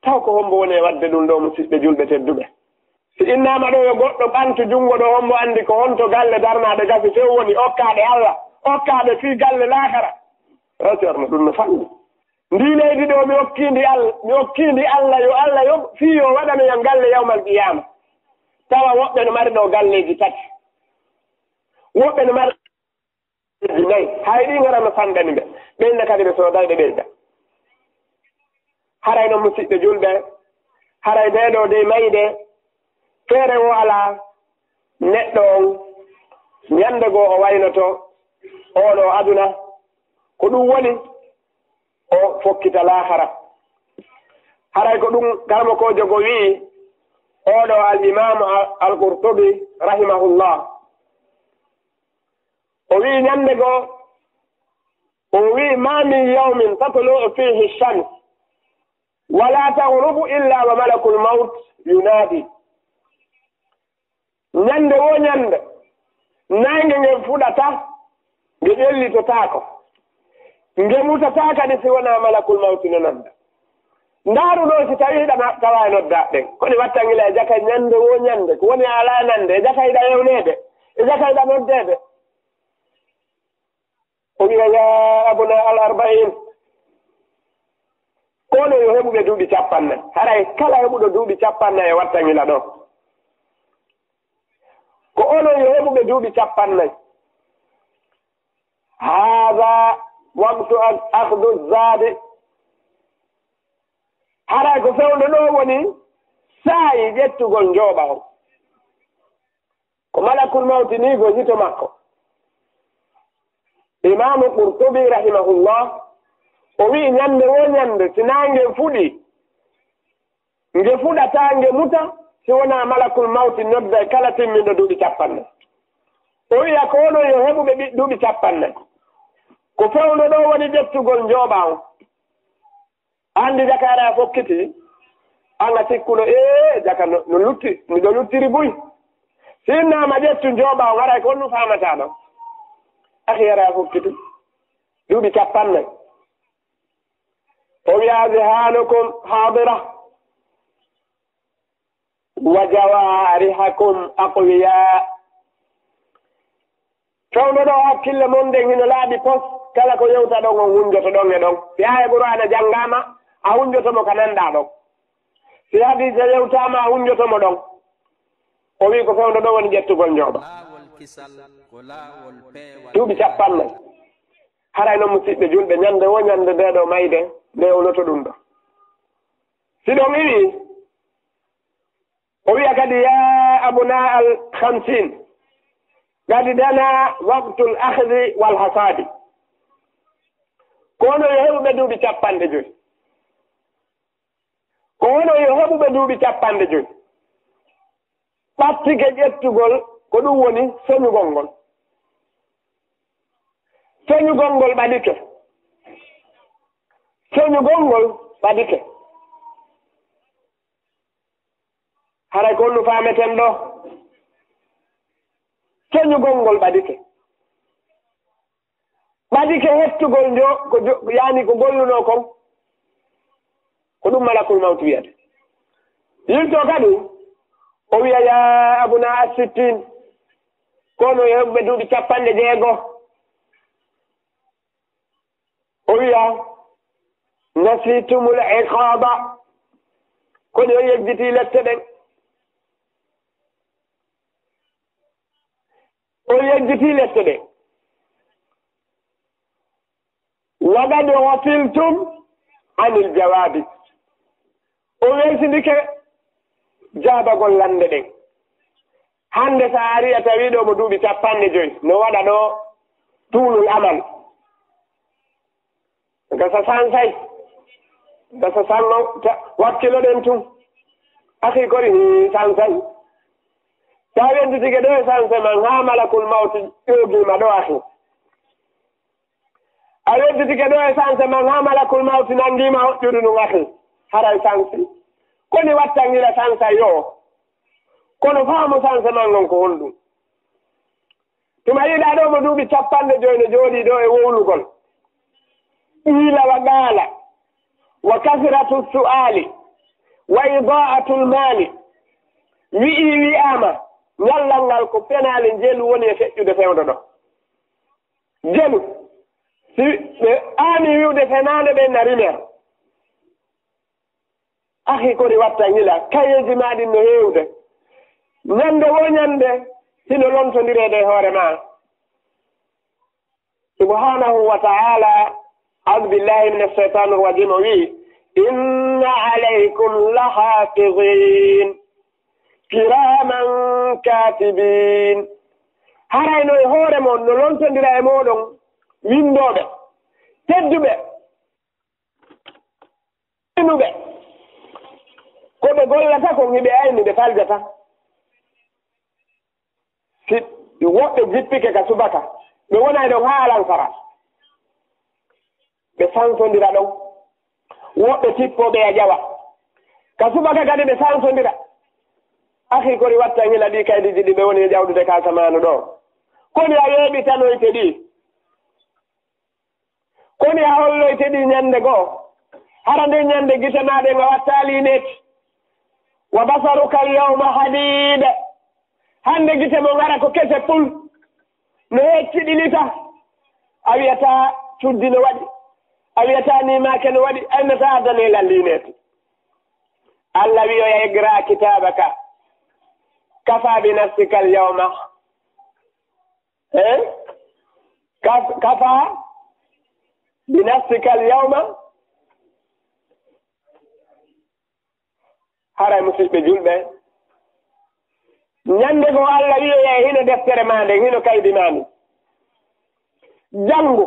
Taw ko hombo woni e waɗde ɗun ɗoo, musiɓɓe julɓe tedduɓe? Si innaama ɗoo yo goɗɗo ɓantu junngo ɗoo, hombo anndi ko honto galle darnaaɗe gasi tew woni, okkaaɗe Alla, okkaaɗe fii galle laakara? O Ceerno, ɗun no fanɗi. Ndii leydi ɗoo, mi okkii ndi Alla, mi okkii ndi Alla, yo Alla yoɓ, fii yo waɗano yam galle yawmal qiyaama. Tawa woɓɓe no mari ɗoo galleeji tati. Woɓɓe no mari galleeji nayi. Hay ɗin hara no fanɗani ɓe. Ɓen ne kadi ɓe sooday ɓe ɓeyda. Haray non musiɓɓe julɓe, haray ɓee ɗoo dey mayde, feere woo alaa, neɗɗo on, ñande goo o waynoto oo ɗoo aduna, ko ɗun woni o fokkita laakara. Haray ko ɗun karamokoojo goo wi'i, oo ɗoo al-Imaamu al-, al-Qurtubi rahimahullah. O wi'i ñande goo, o wi'i, "Ma min yawmin tatlu'u fihi shams, wa la taghrubu illa wa malakul mawt yunadi." Ñande woo ñande, naange ngen fuɗataa, nge ƴellitotaako, nge mutataa kadi si wonaa malakul mawti no nodda. Ndaaru ɗoo, si tawii hiɗa na-, tawaa e noddaaɓe ɓen, ko ne watta ngila e jaka ñande woo ñande, ko woni a alaa nande, e jaka hiɗa ewneede, e jaka hiɗa noddeede. O wi'a, "Yaa abna al arba'in, ko onon yo heɓuɓe duuɓi cappannayi." Haray kala heɓuɗo duuɓi cappannayi e watta ngila ɗoo. Ko onon yo heɓuɓe duuɓi cappannayi. "Haadha waqtu ak-, akhdu zaadi." Haray ko fewndo ɗoo woni saa'i ƴettugol njooɓa on. Ko malakul mawti nii goo hito makko. Imaamu Qurtubi rahimahullah, o wi'i ñande woo ñande, si naange fuɗii, nge fuɗataa, nge muta, si wonaa malakul mawti nodday kala timminɗo duuɓi cappannayi. O wi'a ko onon yo heɓuɓe ɓi-, duuɓi cappannayi. Ko fewndo ɗoo woni ƴettugol njooɓa on. Anndi jaka ara a fokkiti, an a sikkuno, ee, jaka no, no lutti, miɗo luttiri buy. Si innaama ƴettu njooɓa on, haray ko honɗun faamataa non? Akhi, ara a fokkiti. Duuɓi cappannayi. O wi'a, "Azhanukum hadira, wa jawarihakum aqwiya." Fewndo ɗoo hakkille mon ɗen hino laaɓi pos, kala ko yewta ɗon on hunjoto ɗon e ɗon. Si aaya Qur'aana janngaama, a hunjoto mo ka nanɗaa ɗon. Si hadiise yewtaama, a hunjoto mo ɗon. O wi'i ko fewndo ɗoo woni ƴettugol njooɓa. Laawol kisal ko laawol peewal. Duuɓi cappannayi. Haray non musiɓɓe julɓe, ñande woo ñande ndee ɗoo mayde, nde ewnoto ɗun ɗoo. Si ɗon iwii, o wi'a kadi, "Yaa abna al khamsin, qad dana waqtul akhdi wal hasadi." Ko onon yo heɓuɓe duuɓi cappanɗe joyi. Ko onon yo heɓuɓe duuɓi cappanɗe joyi. Ɓattike ƴettugol, ko ɗun woni soñugol ngol. Soñugol ngol ɓadike. Soñugol ngol ɓadike. Haray ko honɗun faameten ɗoo? Soñugol ngol ɓadike. Ɓadike hettugol njo, ko jo-, yaani ko gollunoo kon. Ko ɗun malakul mawti wi'ata. Yiltoo kadi, o wi'a, "Yaa abna as-sittin, ko onon yo heɓuɓe duuɓi cappanɗe jeego." O wi'a, "Nasitumul iqaba." Kono on yejjitii lette ɗen. On yejjitii lette ɗen. "Wa qad ghafiltum anil jawabi." On welsindike jaabagol lannde ɗen. Hannde, so a arii a tawii ɗoo mo duuɓi cappanɗe joyi, no waɗa ɗoo tuulul amal. Gasa sansay. Gasa sanno, ta-, wakkiloɗen tun. Akhi, kori ni sansay. Sa wentitike ɗoo e sanse man, haa malakul mawti ƴoogii ma ɗoo, akhi. A wedditike ɗoo e sanse man, haa malakul mawti nanngii ma hoƴƴude ɗun, akhi. Haray sansi. Koni watta ngila sansa yo? Kono faamu sansa man ngon ko honɗum? Tuma yiɗa ɗo mo duuɓi capanɗe joy no jooɗii ɗo e wowlugol. Qiila wa qaala, wa kasratu su'aali, wa idaa'atul maali. Wi'i wi'aama, ñallal ngal ko penaale njelu woni e feƴƴude fewndo ɗo. Jelu, si ɓe aani wi'ude fenaande ɓe na rimer. Akhi, kori watta ngila, kayeeji ma ɗin no heewde. Ñande wo ñande, hino lontondireede e hoore ma. Subhanahu wa ta'ala, a'udhu billahi minash shaitanir rajim, o wi'i, "Inna alaykum lahafizin, kiraman katibin." Haray no e hoore mon, no lontondira e moɗon winndooɓe, tedduɓe, inuɓe. Ko ɓe gollata kon, hiɓe ayni, ɓe faljata. Si woɓɓe jippike ka subaka, ɓe wonay ɗon haa alansara. Ɓe sansondira ɗon. Woɓɓe tippoo ɓe a ƴawa. Ka subaka kadi ɓe sansondira. Akhi, kori watta ngila ɗi kaydiiji ɗi ɓe woni e ƴawdude ka samaanu ɗo. Koni a yeeɓitanoyte ɗi? Koni a holloyte ɗi ñande goo? Hara nden ñande gite maa ɗen a wattaa liineeti. Wa basaruka al-yawma hadiid. Hande gite mon ara ko kese pul. No hecci ɗi lita. A wi'ataa cuddi no waɗi. A wi'ataa ni maake no waɗi. Ay no ta addane lan liineeti. Allah wi'oya iqra kitaabaka. Kafaa bi nafsika al-yawma. Eh? Kaf-, kafaa bi nafsika al-yawma. Haray musidɓe julɓe, ñande goo Allah wi'oyay hino deftere maa nden, hino kaydi maa ndin. Janngu.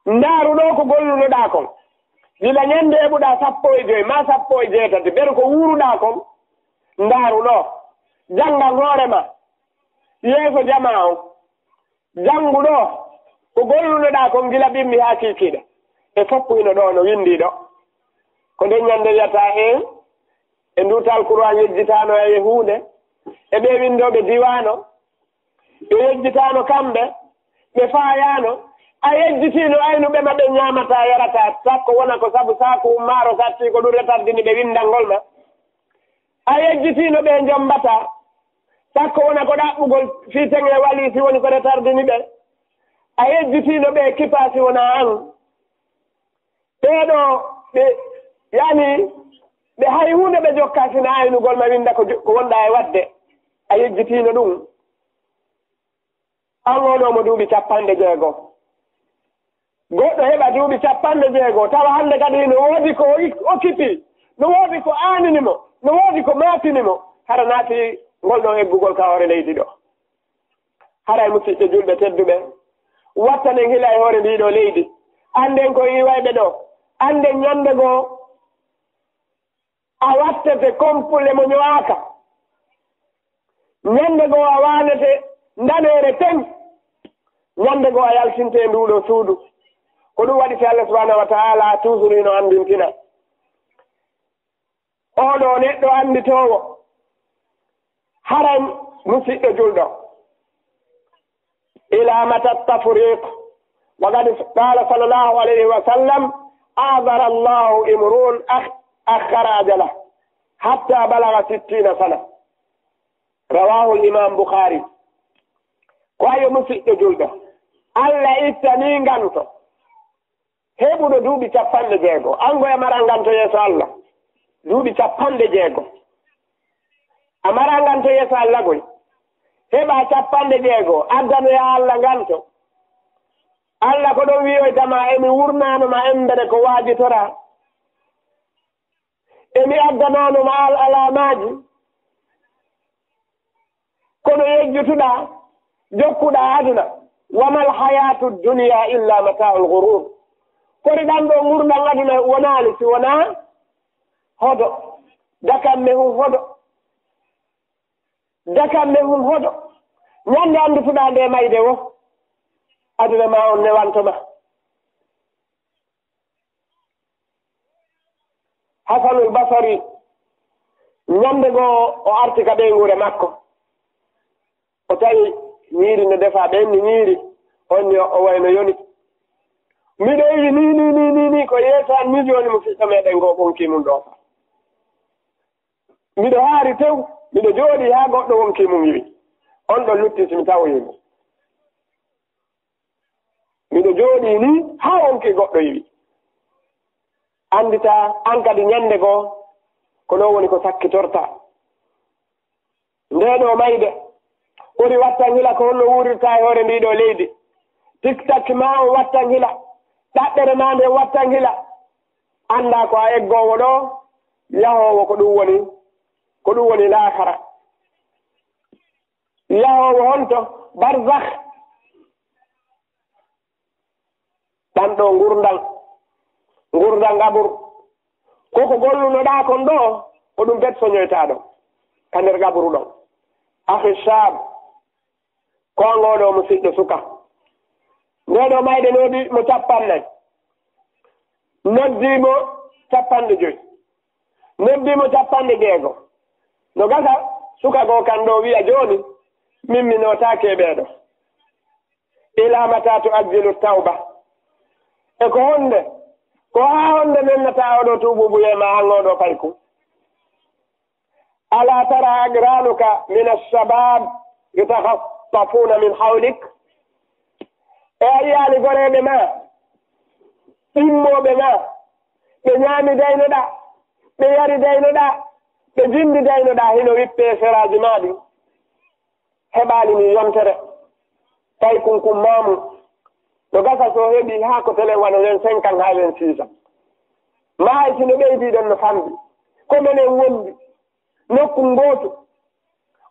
Ndaaru ɗoo ko gollunoɗaa kon. Gila ñande heɓuɗaa sappo e joy maa sappo e jeetati, beru ko wuuruɗaa kon. Ndaaru ɗoo. Janngan hoore maa. Yeeso jamaa on. Janngu ɗoo. Ko gollunoɗaa kon gila bimbi haa kiikiiɗe. E foppu hino ɗoo no winndii ɗoo. Ko nden ñande wi'ataa en, e nduu tal Qur'aan yejjitaano e huunde. E ɓee winndooɓe diwaano. Ɓe yejjitaano kamɓe, ɓe faayaano. A yejjitiino aynuɓe ma ɓe ñaamataa, yarataa, sakko wona ko sabu saaku maaro satti ko ɗum retardini ɓe winndangol ma. A yejjitiino ɓe njombataa, sakko wona ko ɗaɓɓugol fii teŋe walii si woni ko retardini ɓe. A yejjitiino ɓe kipaa si wonaa an. Ɓee ɗoo, ɓe, yani, ɓe hay huunde ɓe jokkaa sina aynugol ma winnda ko jo-, ko wonɗaa e waɗde. A yejjitiino ɗum. An oo ɗoo mo duuɓi capanɗe jeego. Goɗɗo heɓa duuɓi capanɗe jeego, tawa hannde kadi no woodi ko o ik-, occupé, no woodi ko aanini mo, no woodi ko maatini mo, hara naati ngol ɗoo eggugol ka hoore leydi ɗoo. Haray musidɓe julɓe tedduɓe, wattanen hila e hoore ndii ɗoo leydi. Annden ko iwayɓe ɗoo. Annden ñande goo a wattete kompule mo ño'aaka. Ñande goo a waanete ndaneere ten. Ñande goo a yaltinte e nduu ɗoo suudu. Ko ɗum waɗi si Allah subhanahu wa ta'ala toujours hino anndintina. Oo ɗoo neɗɗo annditoowo, haray musidɗo julɗo. Ila mata tafriq? Wa qad qala sallallahu alayhi wa sallam, adara Allahu imru'un akh-, akhara ajala hatta balaga sittina sana. Rawahu al-Imam Bukhari. Ko ayo musidɗo julɗo, Allah ittanii nganto. Heɓuɗo duuɓi capanɗe jeego, an goy a maraa nganto yeeso Allah. Duuɓi capanɗe jeego. A maraa nganto yeeso Allah goy. Heɓaa capanɗe jeego, addanoyaa Allah nganto. Allah ko ɗon wi'oyta ma, emi wurnaano ma embere ko waajitoraa. Emi addanaano ma al-, alaamaaji. Kono yejjutuɗaa, jokkuɗaa aduna. Wa mal hayatu dunya illa mata'ul ghurur. Kori ɗan ɗoo ngurndan aduna wonaali si wonaa hodo. Dakamme hun hodo. Dakamme hun hodo. Ñande anndutuɗaa nde mayde wo, aduna ma on newanto ma. Hasanul Basari, ñande goo o arti ka ɓeynguure makko. O tawi ñiiri no defaa, ɓenni ñiiri, on ni o wayno yoni. Miɗo iwi ni, ni, ni, ni, ni, ko yeeso an miijo woni mo siɗɗo meɗen goo ɓonki mum ɗoo. Miɗo haari tew, miɗo jooɗii haa goɗɗo wonki mum iwi. On ɗon lutti si mi tawoyi mo. Miɗo jooɗii ni haa wonki goɗɗo iwi. Anndita an kadi ñande goo, ko ɗoo woni ko sakkitorta. Ndee ɗoo mayde, ɓuri wattan hila ko honno wuurirta e hoore ndii ɗoo leydi. Tiktak maa on wattan hila, ɗaɓɓere maa nden wattan hila. Anndaa ko a eggoowo ɗoo, yahoowo ko ɗum woni, ko ɗum woni laakara. Yahoowo honto? Barzakh. Ɗan ɗoo ngurndan, ngurndan qaburu. Ko ko gollunoɗaa kon ɗoo, ko ɗum pet soñoytaa ɗon ka nder qaburu ɗon. Akhi shab, ko an oo ɗoo musiɗɗo suka. Ndee ɗoo mayde noddi mo cappanɗe nayi, noddi mo cappanɗe joy, noddi mo cappanɗe jeego. No gasa suka goo kan ɗoo wi'a, jooni min mi nootaaki e ɓee ɗoo. Ila mata tu'ajjilu tawba? E ko honde, ko haa honde nennata oo ɗoo tuubuubuyee maa an oo ɗoo paykun? Ala tara aqranuka min ash-shabab yatakhatafuuna min hawlik? E a yiyaali goreeɓe maa, ɗimmooɓe maa, ɓe ñaami daynoɗaa, ɓe yari daynoɗaa, ɓe jimdi daynoɗaa, hino wippee seraaji maa ɗin? Heɓaali ni yontere, paykun kun maamu. No gasa so heɓii haa ko telen wano vingt-cinq ans haa vingt-six ans. Maa hay si no ɓeydii ɗon no famɗi. Ko menen wondi nokku ngootu.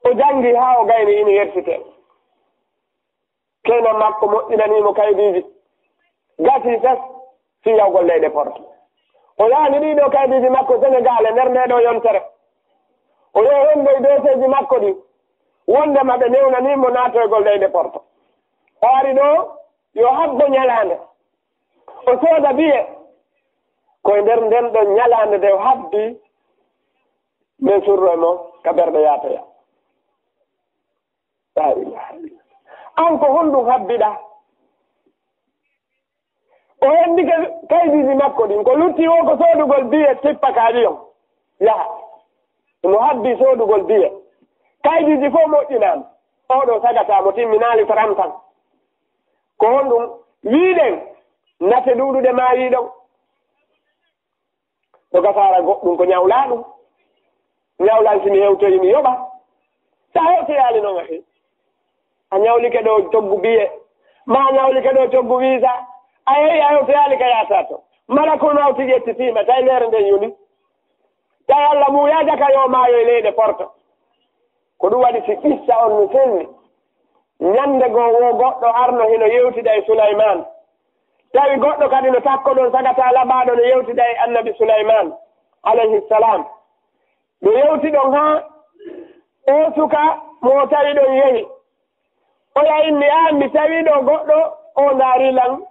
O janngi haa o gayni université. Keenan makko moƴƴinanii mo kaydiiji. Gasii fes fii yahugol leyɗe Porto. O yahani ɗii ɗoo kaydiiji makko Senegaal e nder ndee ɗoo yontere. O yehi henndu e doosieeji makko ɗin, wonndema ɓe newnanii mo naatoygol leyɗe Porto. O ari ɗoo, yo habbo ñalaande. O sooda biye. Ko e nder nden ɗon ñalaande nde o habbi, min surro e mo ka berɗe yaatoya. Laa ilaaha illallah. An ko honɗum habbiɗaa? O henndike kaydiiji makko ɗin. Ko lutti woo ko soodugol biye tippa ka avion yaha. Mo habbi soodugol biye. Kaydiiji fof moƴƴinaama. Oo ɗoo sagataa mo timminaali trente ans. Ko honɗum? Wiiɗen, nate ɗuuɗuɗe maayii ɗon. Ɗo gasaara goɗɗum ko ñawlaa ɗum. Ñawlan si mi hewtoyi mi yoɓa. So a hewtoyaali noon a he. A ñawlike ɗo coggu biye. Ma a ñawlike ɗo coggu wiisa. A yehi a hewtoyaali ka yahata to. Malakul mawti ƴettitiima. Tawi leere nden yoni. Tawi Alla muuyaaja ka yo maayo e leyɗe Porto. Ko ɗum waɗi si qissa on no selli. Ñande goo woo goɗɗo arno hino yewtida e Sulaymaan. Tawi goɗɗo kadi no takko ɗon sagata laɓaaɗo no yewtida e Annabi Sulaymaan, alayhi salaam. Ɓe yewti ɗon haa oo suka mo o tawi ɗon yehi. Oya inni, "Aan, mi tawi ɗo goɗɗo, o ndaari lan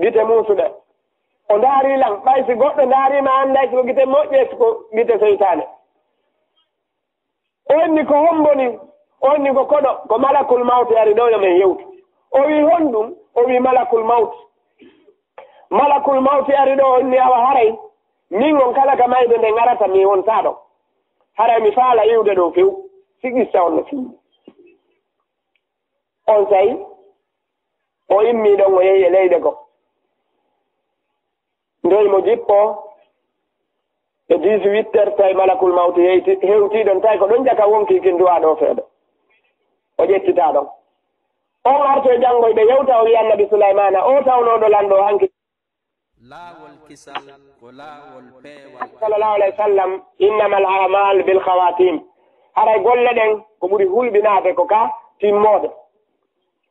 gite muusuɗe. O ndaari lan, ɓay si goɗɗo ndaari ma, a annday si ko gite moƴƴe, si ko gite seytaane." O inni, "Ko hombo ni?" O inni, "Ko koɗo, ko malakul mawti ari ɗo, yo men yewtu." O wi, "Honɗum?" O wi, "Malakul mawti." Malakul mawti ari ɗo, o inni, "Awa haray, min on kala ka mayde nden arata, mi wontaa ɗo. Haray mi faala iwde ɗo few, si qissa on no fii." On say, o immii ɗon, o yehi e leyɗe goo. Ndoy mo jippo e dix-huit heures, tawi malakul mawti heyti, hewtii ɗon, tawi ko ɗon jaka wonkii kin duwaa ɗo feeɗo. O ƴettitaa ɗon. On artoy janngo, ɓe yewta, o wiya Annabi Sulaymaana, o tawnooɗo lanɗo o hanki. Laawol kisal ko laawol peewal. Sallallahu alayhi wa sallam, "Innamal a'maalu bil khawaatim." Haray golle ɗen ko ɓuri hulɓinaade ko ka timmoode.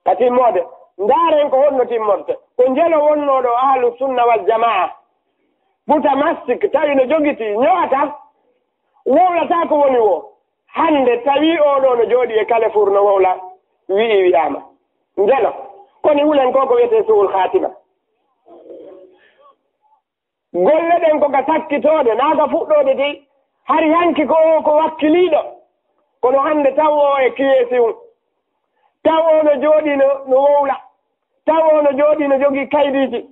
Ka timmoode, ndaaren ko honno timmorte. Ko njelo wonnooɗo Ahlu Sunna wal Jamaa, mutamasik, tawi no jogitii, ño'ata, wowlataa ko woni woo. Hannde tawi oo ɗoo no jooɗii e Carrefour no wowla, wi'i wi'aama. Njelo, koni hulen ko ko wiyetee su'ul khaatima. Golle ɗen ko ka sakkitoode, naa ka fuɗɗoode dey. Hari hanki ko o ko wakkiliiɗo, kono hannde taw o e kiyeesi un. Taw o no jooɗii no, no wowla. Taw o no jooɗii no jogii kaydiiji.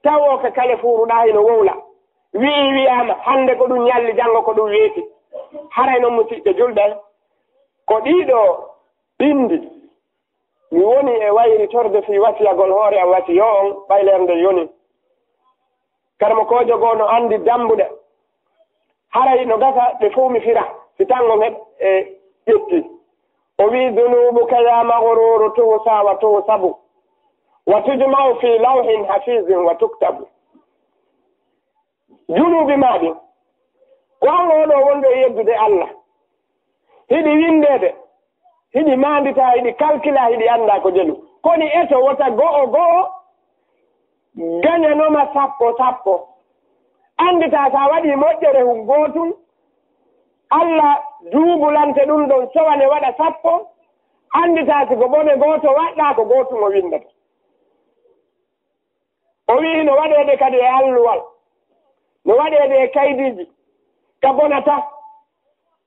Taw o ka kale fuuruɗaa hino wowla. Wi'i wi'aama, hannde ko ɗum ñalli, janngo ko ɗum weeti. Haray non musiɓɓe julɓe, ko ɗiɗo bindi mi woni e wayritorde fii wasiyagol hoore am wasiyo on, ɓay leerde yoni. Karamokoojo goo no anndi dambuɗe. Haray no gasa ɗe fow mi fira, si tanngo heɓ-, e ƴetti. O wi'i, "Dunuubuka yaa magruuru tuhsaa wa tuhsabu, wa tujma'u fii lawhin hafiizin wa tuktabu." Junuubi maa ɗin, ko an oo ɗoo wonɗo e yeddude Alla. Hiɗi winndeede, hiɗi maanditaa, hiɗi kalkilaa, hiɗi anndaa ko jelu. Koni eto wota go'o go'o gañanoma sappo sappo. Annditaa si a waɗii moƴƴere hun gootun, Alla duubulante ɗum ɗon, sowane waɗa sappo. Annditaa si ko bone gooto waɗɗaa, ko gootun o winndata. O wi'i no waɗeede kadi e alluwal, no waɗeede e kaydiiji, ka bonata.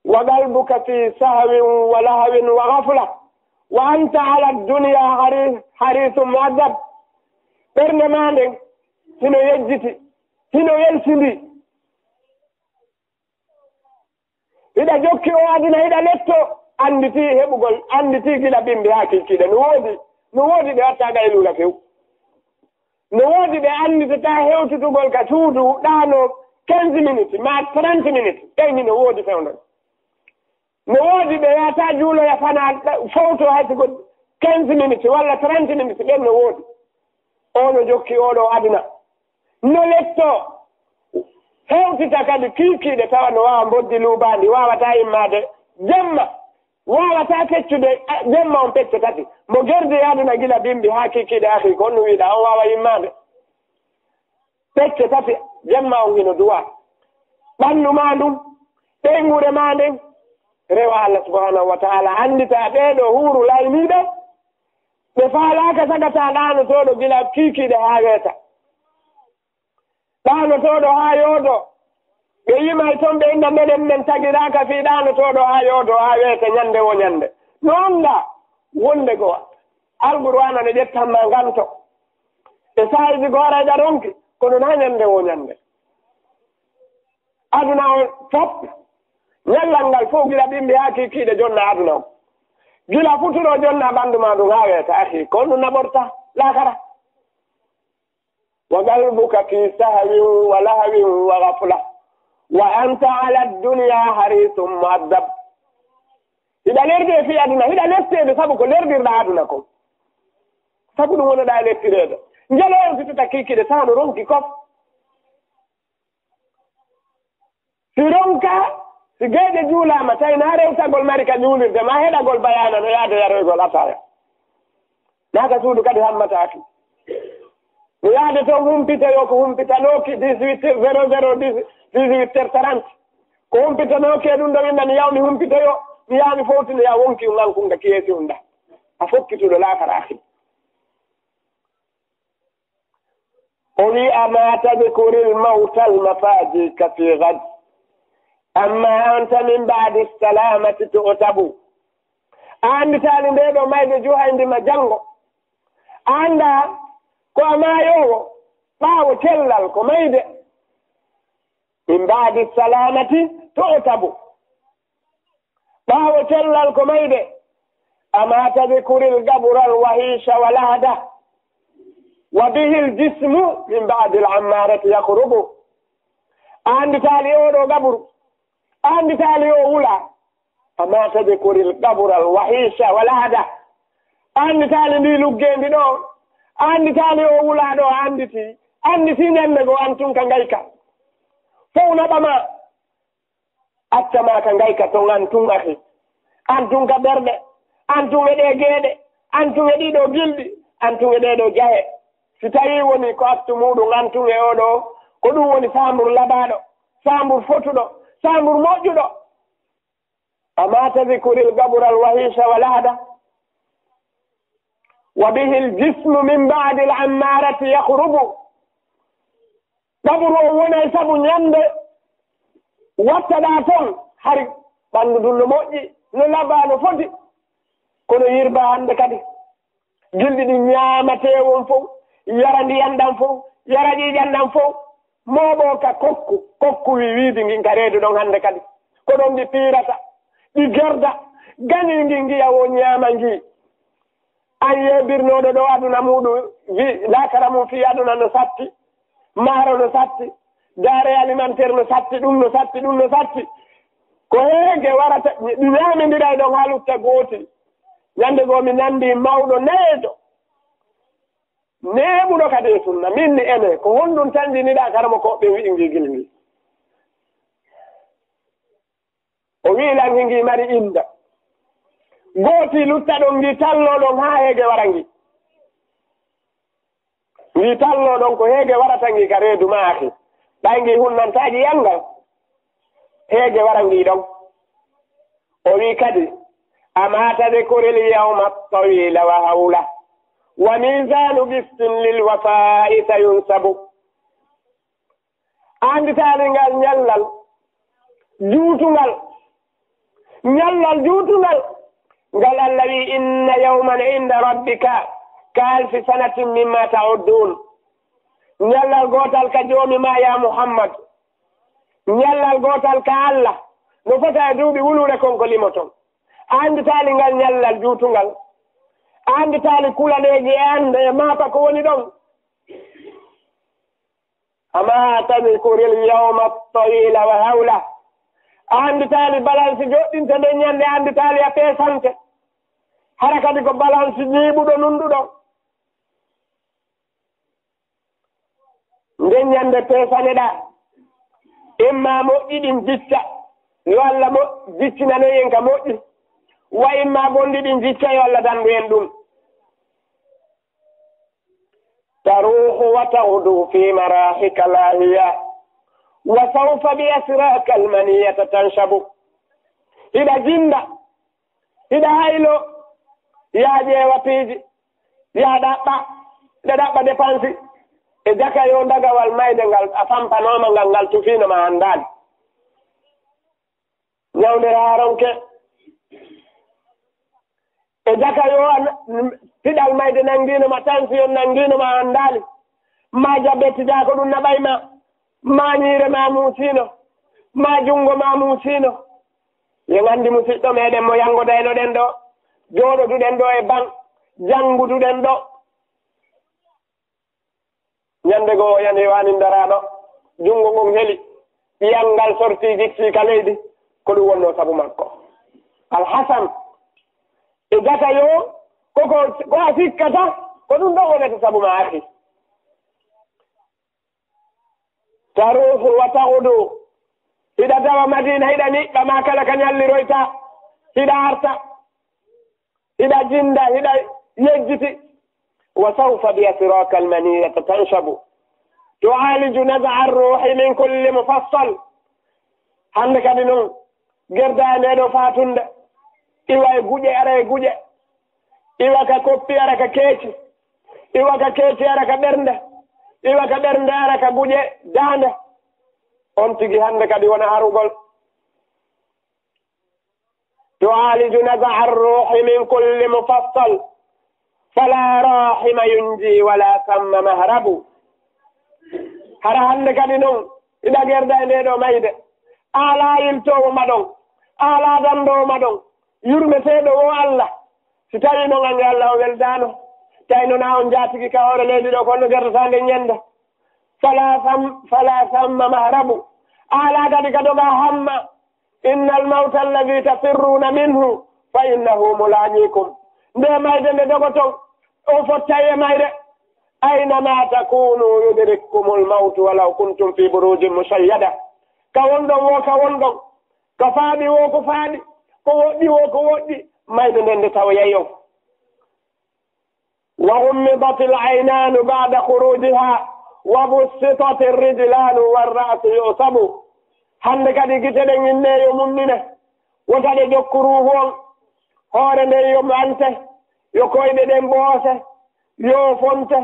"Wa qalbuka fii sahwin wa lahwin wa ghafla, wa anta ala dunya hari-, harisun mu'azzab." Ɓernde maa nden hino yejjiti, hino welsindii. Hiɗa jokki oo aduna, hiɗa letto, annditii heɓugol, annditii gila bimbi haa kiikiiɗe. No woodi, no woodi ɓe watta gayluula few. No woodi ɓe annditataa hewtutugol ka suudu ɗaano quinze minutes, maa trente minutes. Ɓen hino woodi fewndo. No woodi ɓe yahataa juuloya fanaa fowto hay si ko quinze minutes walla trente minutes, ɓen no woodi. Oo no jokki oo ɗoo aduna. No letto, hewtita kadi kiikiiɗe, tawa no waawa mboddi luubaandi, waawataa immaade jemma, waawataa feccude, a, jemma on pecce tati. Mo gerdi e aduna gila bimbi haa kiikiiɗe, akhi, ko honno wi'uɗaa on waawa immaade? Pecce tati, jemma on hino duwaa. Ɓanndu maa ndun, ɓeynguure maa nden, rewa Allah subhanahu wa ta'ala, annditaa ɓee ɗoo huuru layniiɓe, ɓe faalaaka sagataa ɗaanotooɗo gila kiikiiɗe haa weeta. Ɗaanotooɗo haa yoodo. Ɓe yimay ton, ɓe inna, "Menen men tagiraaka fii ɗaanotooɗo haa yoodo, haa weeta ñande woo ñande." No anndaa wonde ko Alqur'aana no ƴettan maa nganto. E saayiji ko haray ɗa ronki, kono naa ñande woo ñande. Aduna on fof, ñallal ngal fof, gila bimbi haa kiikiiɗe jonna aduna on. Gila futuro jonna ɓanndu maa ndun haa weeta, akhi, ko honɗun naɓorta laakara? "Wa qalbuka fii sahwin wa lahwin wa ghafla, wa anta ala dunya harisun mu'azzab." Hiɗa lerdi e fii aduna, hiɗa letteede sabu ko lerdirɗaa aduna kon. Sabu ɗum wonoɗaa e lettireede. Njelo on fitata kiikiiɗe, tawa no ronki kof. Si ronka, si geeƴe juulaama, tawi naa rewtagol mari ka juulirde, maa heɗagol bayaana no yaade yaroygol ataaya. Naa ka suudu kadi hammataaki. No yaade toon humpitoyoo ko humpitanooki dix-huit heures zéro zéro, dix-huit heures trente. Ko humpitanooki e ɗum ɗo winda mi yaw mi humpitoyoo, mi yaw mi fowtinoyaa wonki un an kun ka kiyeesi un da. A fokkituɗo laakara akhi. O wi'i, "Ama tadkuril mawtal mafaji ka fi ghad. Amma anta min ba'di salamati tu'tabu." A annditaali ndee ɗoo mayde juhayndi ma janngo. A anndaa ko a maayoowo ɓaawo cellal ko mayde. Min ba'di salamati tu'tabu. Ɓaawo cellal ko mayde. Ama tadkuril gabural wahisha wa lahada. Wa bihil jismu min ba'dil ammarati yakhrubu. A annditaali oo ɗoo gaburu. A annditaali oo wula. Ama tadkuril gabural wahisha wa lahada. A annditaali ndii luggeendi ɗoo. A annditaali oo wulaa ɗoo, a annditi. A annditi ñannde goo an tun ka ngayka. Fow naɓa ma. Acca ma ka ngayka ton an tun akhi. An tun ka ɓerɗe. An tun e ɗee geeɗe. An tun e ɗii ɗoo gilɗi. An tun e ɗee ɗoo jahe. Si tawii woni ko accu muuɗum an tun e oo ɗoo, ko ɗum woni saambur labaaɗo, saambur fotuɗo, saambur moƴƴuɗo. Ama tadkuril gabural wahisha wa lahada. Wa bihil jismu min ba'dil ammarati yakhrubu. Qaburu on wonay sabu ñande wattaɗaa ton, hari ɓanndu ndun no moƴƴi, no labaa, no foti, kono yirbaa hannde kadi. Gilɗi ɗin ñaama teewu on fow, yara ndiyan ɗan fow, yara ƴiiƴan ɗan fow, mooɓoo ka kokku, kokku wi wiidi ngin ka reedu ɗon hannde kadi. Ko ɗon ndi piirata, ɗi gerda, ganii ngin ngiya woo ñaama ngi. An yeebirnooɗo ɗoo aduna muuɗum, wi laakara mum fii aduna no satti, maaro no satti, denrée alimentaire no satti, ɗum no satti, ɗum no satti. Ko heege warata, ɗi ñaamindiray ɗon haa lutta gooti. Ñande goo mi nanndi mawɗo nayeejo, neeɓuɗo kadi e sunna, min mi ene, ko honɗum tanjiniɗaa karamokooɓe wi'i ngi gilngi? O wi'i lan, hingi mari inda. Gooti lutta ɗon, ngi talloo ɗon haa heege wara ngi. Ngi talloo ɗon, ko heege warata ngi ka reedu maaki. Ɓay ngi hunnantaaji yanngal, heege wara ngi ɗon. O wi'i kadi, أما تذكر اليوم الطويل وهوله، وميزان قسط للوفاء سينصب. Annditaali ngal ñallal juutungal, ñallal juutungal, ngal Allah wi'i, إن يوما عند ربك كألف سنة مما تعدون. Ñallal gootal ka Joomi maa, yaa Muhammad, ñallal gootal ka Allah, no fota e duuɓi wuluure kon ko limoton. Annditaali ngal ñallal juutungal, annditaali kulaneeji e annde e maafa ko woni ɗon. أما تذكر اليوم الطويل وهوله. A annditaali balansi joɗɗinte nden ñande, a annditaali a peesante. Hara kadi ko balansi ñiiɓuɗo nunɗuɗo. Nden ñande peesaneɗaa. Imma moƴƴi ɗin jicca, yo Allah mo-, jiccinano en ka moƴƴi. Wa imma bonɗi ɗin jicca, yo Allah dandu en ɗum. تروح وتغدو في مراحك لاهيا، وسوف بأسراك المنية تنشب. Hiɗa jinda, hiɗa haylo, yaa ƴeewa piiji, yaa ɗaɓɓa, hiɗa ɗaɓɓa dépense. E jaka yo dagawal mayde ngal a fampanooma ngal, ngal tufiino ma anndaali. Ñawnde raaronke. E jaka yo an-, piɗal mayde nanngiino ma, tension nanngiino ma, a anndaali. Ma jabeti jaa ko ɗum naɓay ma. Ma ñiire ma muusiino. Ma junngo ma muusiino. Yo nganndi musiɗɗo meɗen mo yanngodaynoɗen ɗo, jooɗoduɗen ɗo e ban, jannguduɗen ɗo. Ñande goo o yani o anin daraaɗo, junngo ngon heli, ƴi'al ngal sorti jippii ka leydi, ko ɗum wonnoo sabu makko. Alhasan, e jaka yo, ko, ko, ko a sikkata, ko ɗum ɗon wonata sabu ma, akhi. Taruhu wa tagudu, hiɗa dawa Madiina, hiɗa niɓɓa ma kala ka ñalliroyta, hiɗa arta. Hiɗa jinda, hiɗa yejjiti. وسوف بأسراك المنية تنشب، تعالج نزع الروح من كل مفصل. Hannde kadi non, gerda e ndee ɗoo faatunde, iwa e guƴe, ara e guƴe, iwa ka koppi, ara ka keeci, iwa ka keeci, ara ka ɓernde, iwa ka ɓernde, ara ka guƴe daande. On tigi hannde kadi wona harugol. تعالج نزع الروح من كل مفصل، فلا راحم ينجي ولا ثم مهرب. Hara hannde kadi non, hiɗa gerda e ndee ɗoo mayde. A alaa iltoowo ma ɗon, a alaa danndoowo ma ɗon, yurmeteeɗo wo Allah. Si tawii non an e Allah on weldaano, tawi non a on jaatigi ka hoore leydi ɗoo, ko honno gertotaa nden ñande? فلا ثم، فلا ثم مهرب. A alaa kadi ka dogaa hamma. إن الموت الذي تفرون منه فإنه ملاقيكم. Nde mayde nde dogoton, o fottay e mayde. أينما تكونوا يدرككم الموت ولو كنتم في بروج مشيدة. Ka wonɗon woo, ka wonɗon. Ka faaɗi woo, ko faaɗi. Ko woɗɗi woo, ko woɗɗi. Mayde nden nde tawoyay on. وغمضت العينان بعد خروجها، وبسطت الرجلان والرأس يعصب. Hannde kadi gite ɗen inne yo mummine, wota ɗe jokku ruuhu on. Hoore nden yo mante, yo koyɗe ɗen ɓoose, yo fonte.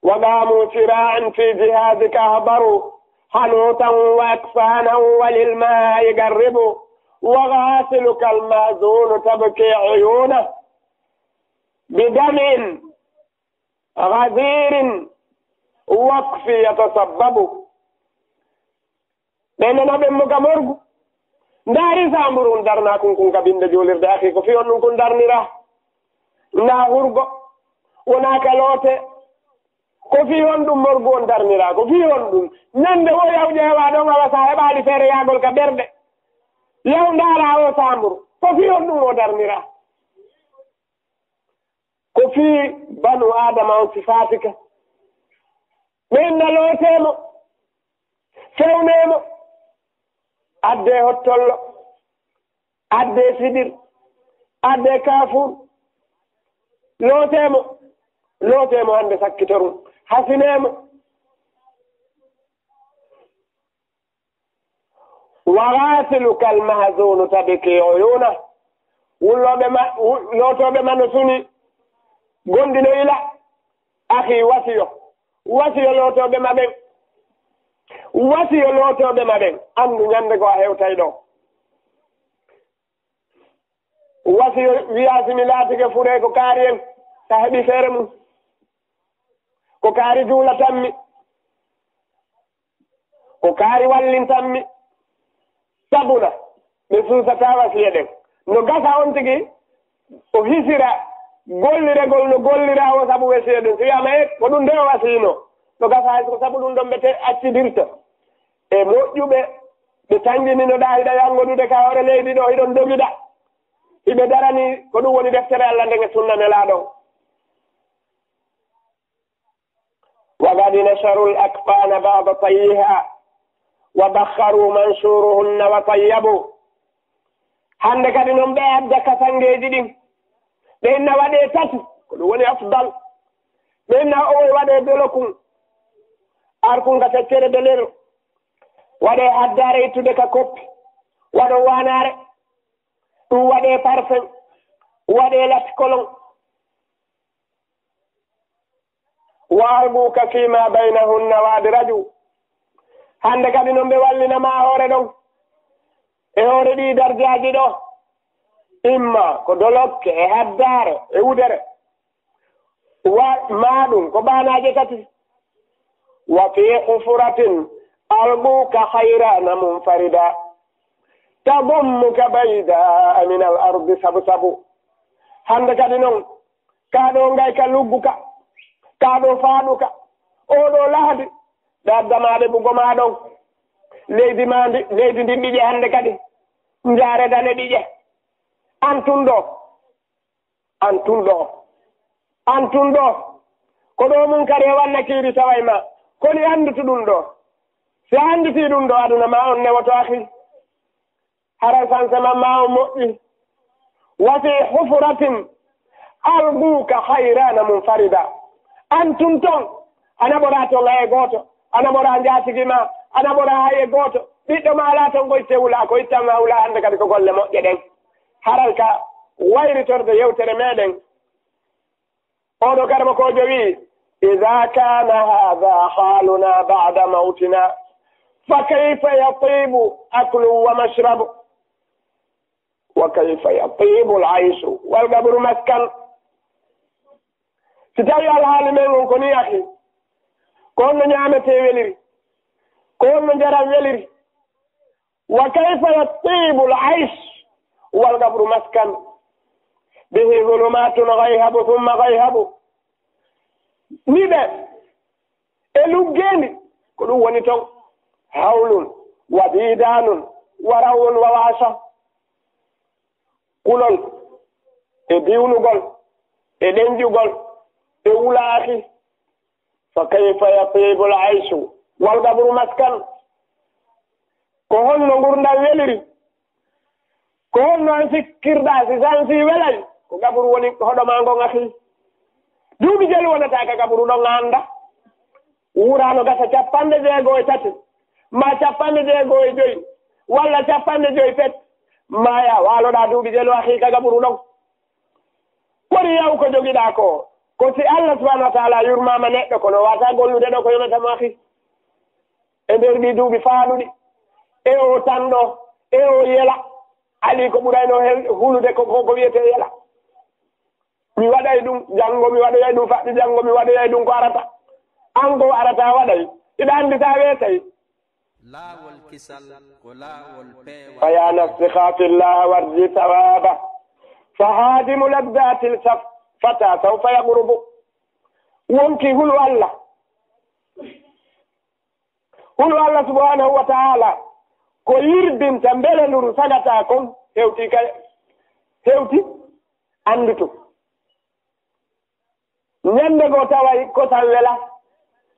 وقاموا سراعا في جهازك أهبروا حنوطا وأكفانا وللماء قربوا وغاسلك المهزون تبكي عيونه بدمع غزير وقف يتصبب. Ɓe nana ɓe mo ka morgu. Ndaari saamburu un darnaa kun, kun ka binde juulirde, akhi, ko fii honɗun kun darniraa? Naa hurgo, wonaa ka loote. Ko fii honɗun morgu on darniraa? Ko fii honɗun? Ñande wo yaw ƴeewaa ɗon, awa si a heɓaali feere yaagol ka ɓerɗe. Yaw ndaaraa oo saamburu. Ko fii honɗun o darniraa? Ko fii banu Aadama on sifaatika. Ɓe inna lootee mo, fewnee mo, addee hottollo, addee sidir, addee kaafuur, lootee mo, lootee mo hande sakkitorun, hasinee mo. وغاسلك المهزون تبكي عيونه. Wullooɓe ma, wu-, lootooɓe ma no suni, gonɗi no ila. Akhi, wasiyo, wasiyo lootooɓe ma ɓen. Wasiyo lootooɓe ma ɓen. Anndu ñande ko a hewtay ɗoo. Wasiyo wiyaa si mi laatike furee ko kaari en, ka heɓi feere mun. Ko kaari juulatammi. Ko kaari wallintammi. Sabuna, ɓe suusataa wasiya ɗen. No gasa on tigi, o hisira golliregol no golliraa o sabu wasiya ɗen. Si wiyaama, e, ko ɗun de o wasiyino. No gasa hay ko sabu ɗun ɗon ɓe te accidirta. E moƴƴuɓe, ɓe tanjininoɗaa, hiɗa yanngodude ka hoore leydi ɗoo, hiɗon dogida. Hiɓe darani, ko ɗun woni deftere Alla nden e sunna Nelaaɗo on. وقد نشروا الأكفان بعد طيها وبخروا منشورهن وطيبوا. Hande kadi non ɓe adda kasangeeji ɗin. Ɓe inna waɗee tati, ko ɗun woni afdal. Ɓe inna o waɗee dolokun, arkun ka feccere belero. Waɗee haddaare ittude ka koppi. Waɗoo waanaare. Ɗun waɗee parfum. Waɗee latikolon. وألقوك فيما بينهن وأدرجوا. Hande kadi non ɓe wallina ma hoore ɗon. E hoore ɗii darjaaji ɗoo. Imma ko dolokke, e haddaare, e wudere. Wa maa ɗun ko baanaaje tati. وفي حفرة ألقوك حيران منفردا تضمك بيداء من الأرض سبسب. Hande kadi non, kaa ɗoo ngay ka lugguka, kaa ɗoo faaɗuka, oo ɗoo lahdi, ɓe adda maa ɓe ɓugo maa ɗon. Leydi maa ndi, leydi ndin ɗiƴe hande kadi. Njaare dane ɗiƴe. An tun ɗoo. An tun ɗoo. An tun ɗoo. Ko ɗoo mun kadi e wanna kiiri taway ma. Koni anndutu ɗun ɗoo. Si a annditii ɗun ɗoo, aduna maa on newoto, akhi. Haran sanse man maa on moƴƴi. وفي حفرة ألقوك حيران منفردا. An tun ton, a naɓoraa ton hay e gooto. A naɓoraa njaatigi maa, a naɓoraa hay e gooto. Ɓiɗɗo maa alaa ton ko itte wulaa, ko ittan maa wulaa hande kadi ko golle moƴƴe ɗen. Haran ka wayritorde yewtere meɗen. Oo ɗoo karamokoojo wi'i, إذا كان هذا حالنا بعد موتنا فكيف يطيب أكل ومشرب وكيف يطيب العيش والقبر مسكن. Si tawii alhaali men on ko nii, akhi, ko honno ñaametee weliri? Ko honno njaran weliri? وكيف يطيب العيش والقبر مسكن به ظلمات غيهب ثم غيهب. Niɓe e luggeendi, ko ɗun woni ton. هول وديدان وروع ووحشة. Kulol, e diwnugol, e ɗenƴugol, e wulaa, akhi. فكيف يطيب العيش والقبر مسكن. Ko honno ngurndan weliri? Ko honno an sikkirɗaa si san si welay? Ko gaburu woni hoɗo maa ngon, akhi. Duuɓi jelu wonataa ka gaburu ɗon, a anndaa. Wuuraa no gasa cappanɗe jeego e tati, maa cappanɗe jeego e joy, walla cappanɗe joy pet, maayaa, waaloɗaa duuɓi jelu, akhi, ka gaburu ɗon. Kori yaw ko jogiɗaa ko, Ko si Allah subhanahu wa ta'ala yurmaama neɗɗo, kono o waawataa gollude ɗo ko yonata mo akhi. E nder ɗii duuɓi faaɗuɗi, e o tan ɗo, e o yela, alii ko ɓurayno hel-, hulude ko, ko, ko wiyetee yela. Mi waɗay ɗum, janngo mi waɗoyay ɗum, faɗɗi janngo mi waɗoyay ɗum ko arata. An ko arata a waɗay, hiɗa anndi sa weetay. Laawol kisal ko laawol peewal. فيا نفس خاف الله وارجي ثوابه، فهادم لذات الفتا سوف يغرب. Wonkii hulu Allah. Hulu Allah subhanahu wa ta'ala ko yirbinta mbelenduru sagata kon hewti kay, hewti anndutu. Ñande goo taway kosam wela,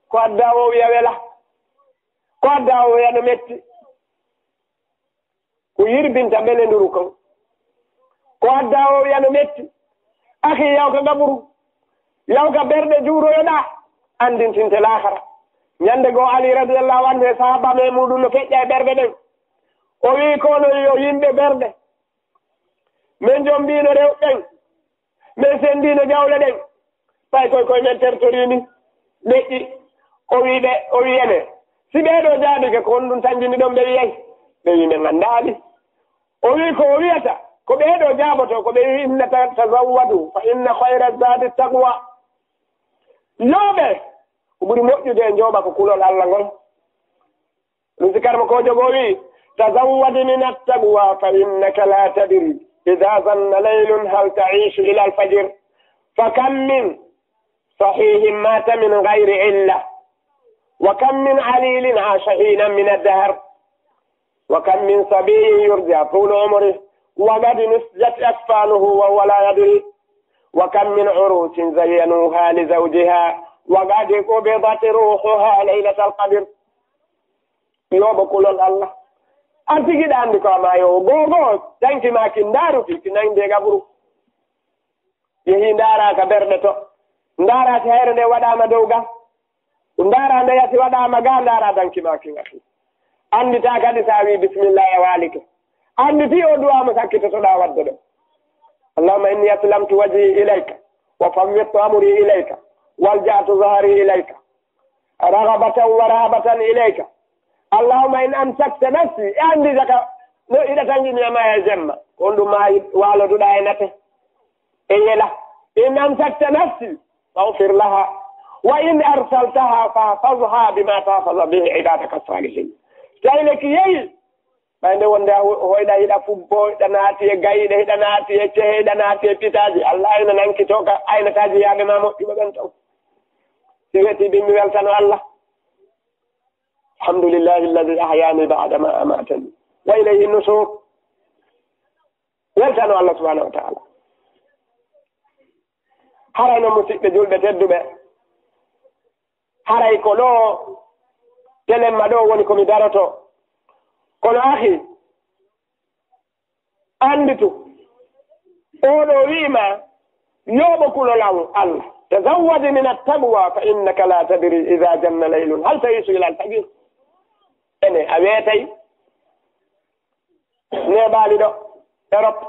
ko adda o wiya wela, ko adda o wiya no metti. Ko yirbinta mbelenduru kon, ko adda o wiya no metti. Akhi, yaw ka gaburu, yaw ka berɗe juuroyoɗaa, anndintinte laakara. Ñande goo Ali radiyallahu anhu e sahaba e muɗum no feƴƴa e berɗe ɗen. O wi'i, kono yo yimɓe berɗe, men jombiino rewɓe ɓen, men senndiino jawle ɗen, pay koy koye men tertorii ni, leƴƴi. O wi'i ɓe, o wi'i ene, si ɓee ɗoo jaabike, ko honɗum tanjini ɗon ɓe wi'ay? Ɓe wi'i, men anndaali. O wi'i ko o wi'ata, ko ɓee ɗoo jaabotoo, ko ɓe wi'i, inna ta-, tazawwadu, fa inna khayra zadi taqwa. Yooɓe, ko ɓuri moƴƴude e njooɓa ko kulol Allah ngol. Ɗum si karmokoojo goo wi'i, tazawwad min attaqwa fa innaka la tadri idha zanna laylun hal ta'ishu ila al-fajr. Fa kam min sahihin mata min ghayri illa. Wa kam min alilin asha hinan min ad-dahr. Wa kam min sabiyyin yurja tula umrihi wa qad nusijat akfanuhu wa huwa la yadri. Wa kam min urusin zayyanuha li zawjiha wa qad qubidat ruhuha laylatal qadr. Yooɓo kulol Allah. An tigi ɗa anndi ko a maayoowo. Goo goo, danki maa kin ndaaru ki, ki nandi e gaburu. Yehi ndaara ka berɗe to. Ndaara si hayre nde waɗaama dow ga. Ndaara nde yasi waɗaama ga, ndaara danki maa kin akhi. Anndita kadi sa wi bismillah a waalike. Annditi o du'a mo sakkitotoɗa waɗde ɗo. Allahumma inni aslamtu wajhi ilayka wa fawwidtu amri ilayka walja'tu zahri ilayka. Raghabatan wa rahabatan ilayka. Allahumma in amsakta nafsi, e anndi jaka no iɗa tangi mi ama e jemma, ko on ɗum ma waaloduɗa e nate, e yela. In amsakta nafsi, faghfir laha. Wa in arsaltaha fahfazha bima tahfazu bihi ibadaka salihin. Tawi le ki yehi, ɓay nde wonde a ho-, hoyɗa hiɗa fubbo, hiɗa naati e gayɗe, hiɗa naati e cehe, hiɗa naati e pitaaji. Allah ayna nankitooka, aynataaji yaaɓe ma moƴƴuɓe ɓen taw. Si weeti bimbi weltano Allah. Alhamdulillahi alladhi ahyani ba'da ma amatani. Wa ilayhi nushur. Weltano Allah subhanahu wa ta'ala. Haray no musiɓɓe julɓe tedduɓe. Haray ko ɗo telemma ɗo woni ko mi daroto. Kono akhi, annditu, oo ɗo wi'ima, yooɓo kulol Allah. Tazawwad min at-taqwa fa innaka la tadri idha janna laylun hal ta'ishu ila al-fajr. Ene, a weetay. Neeɓaali ɗo, Europe,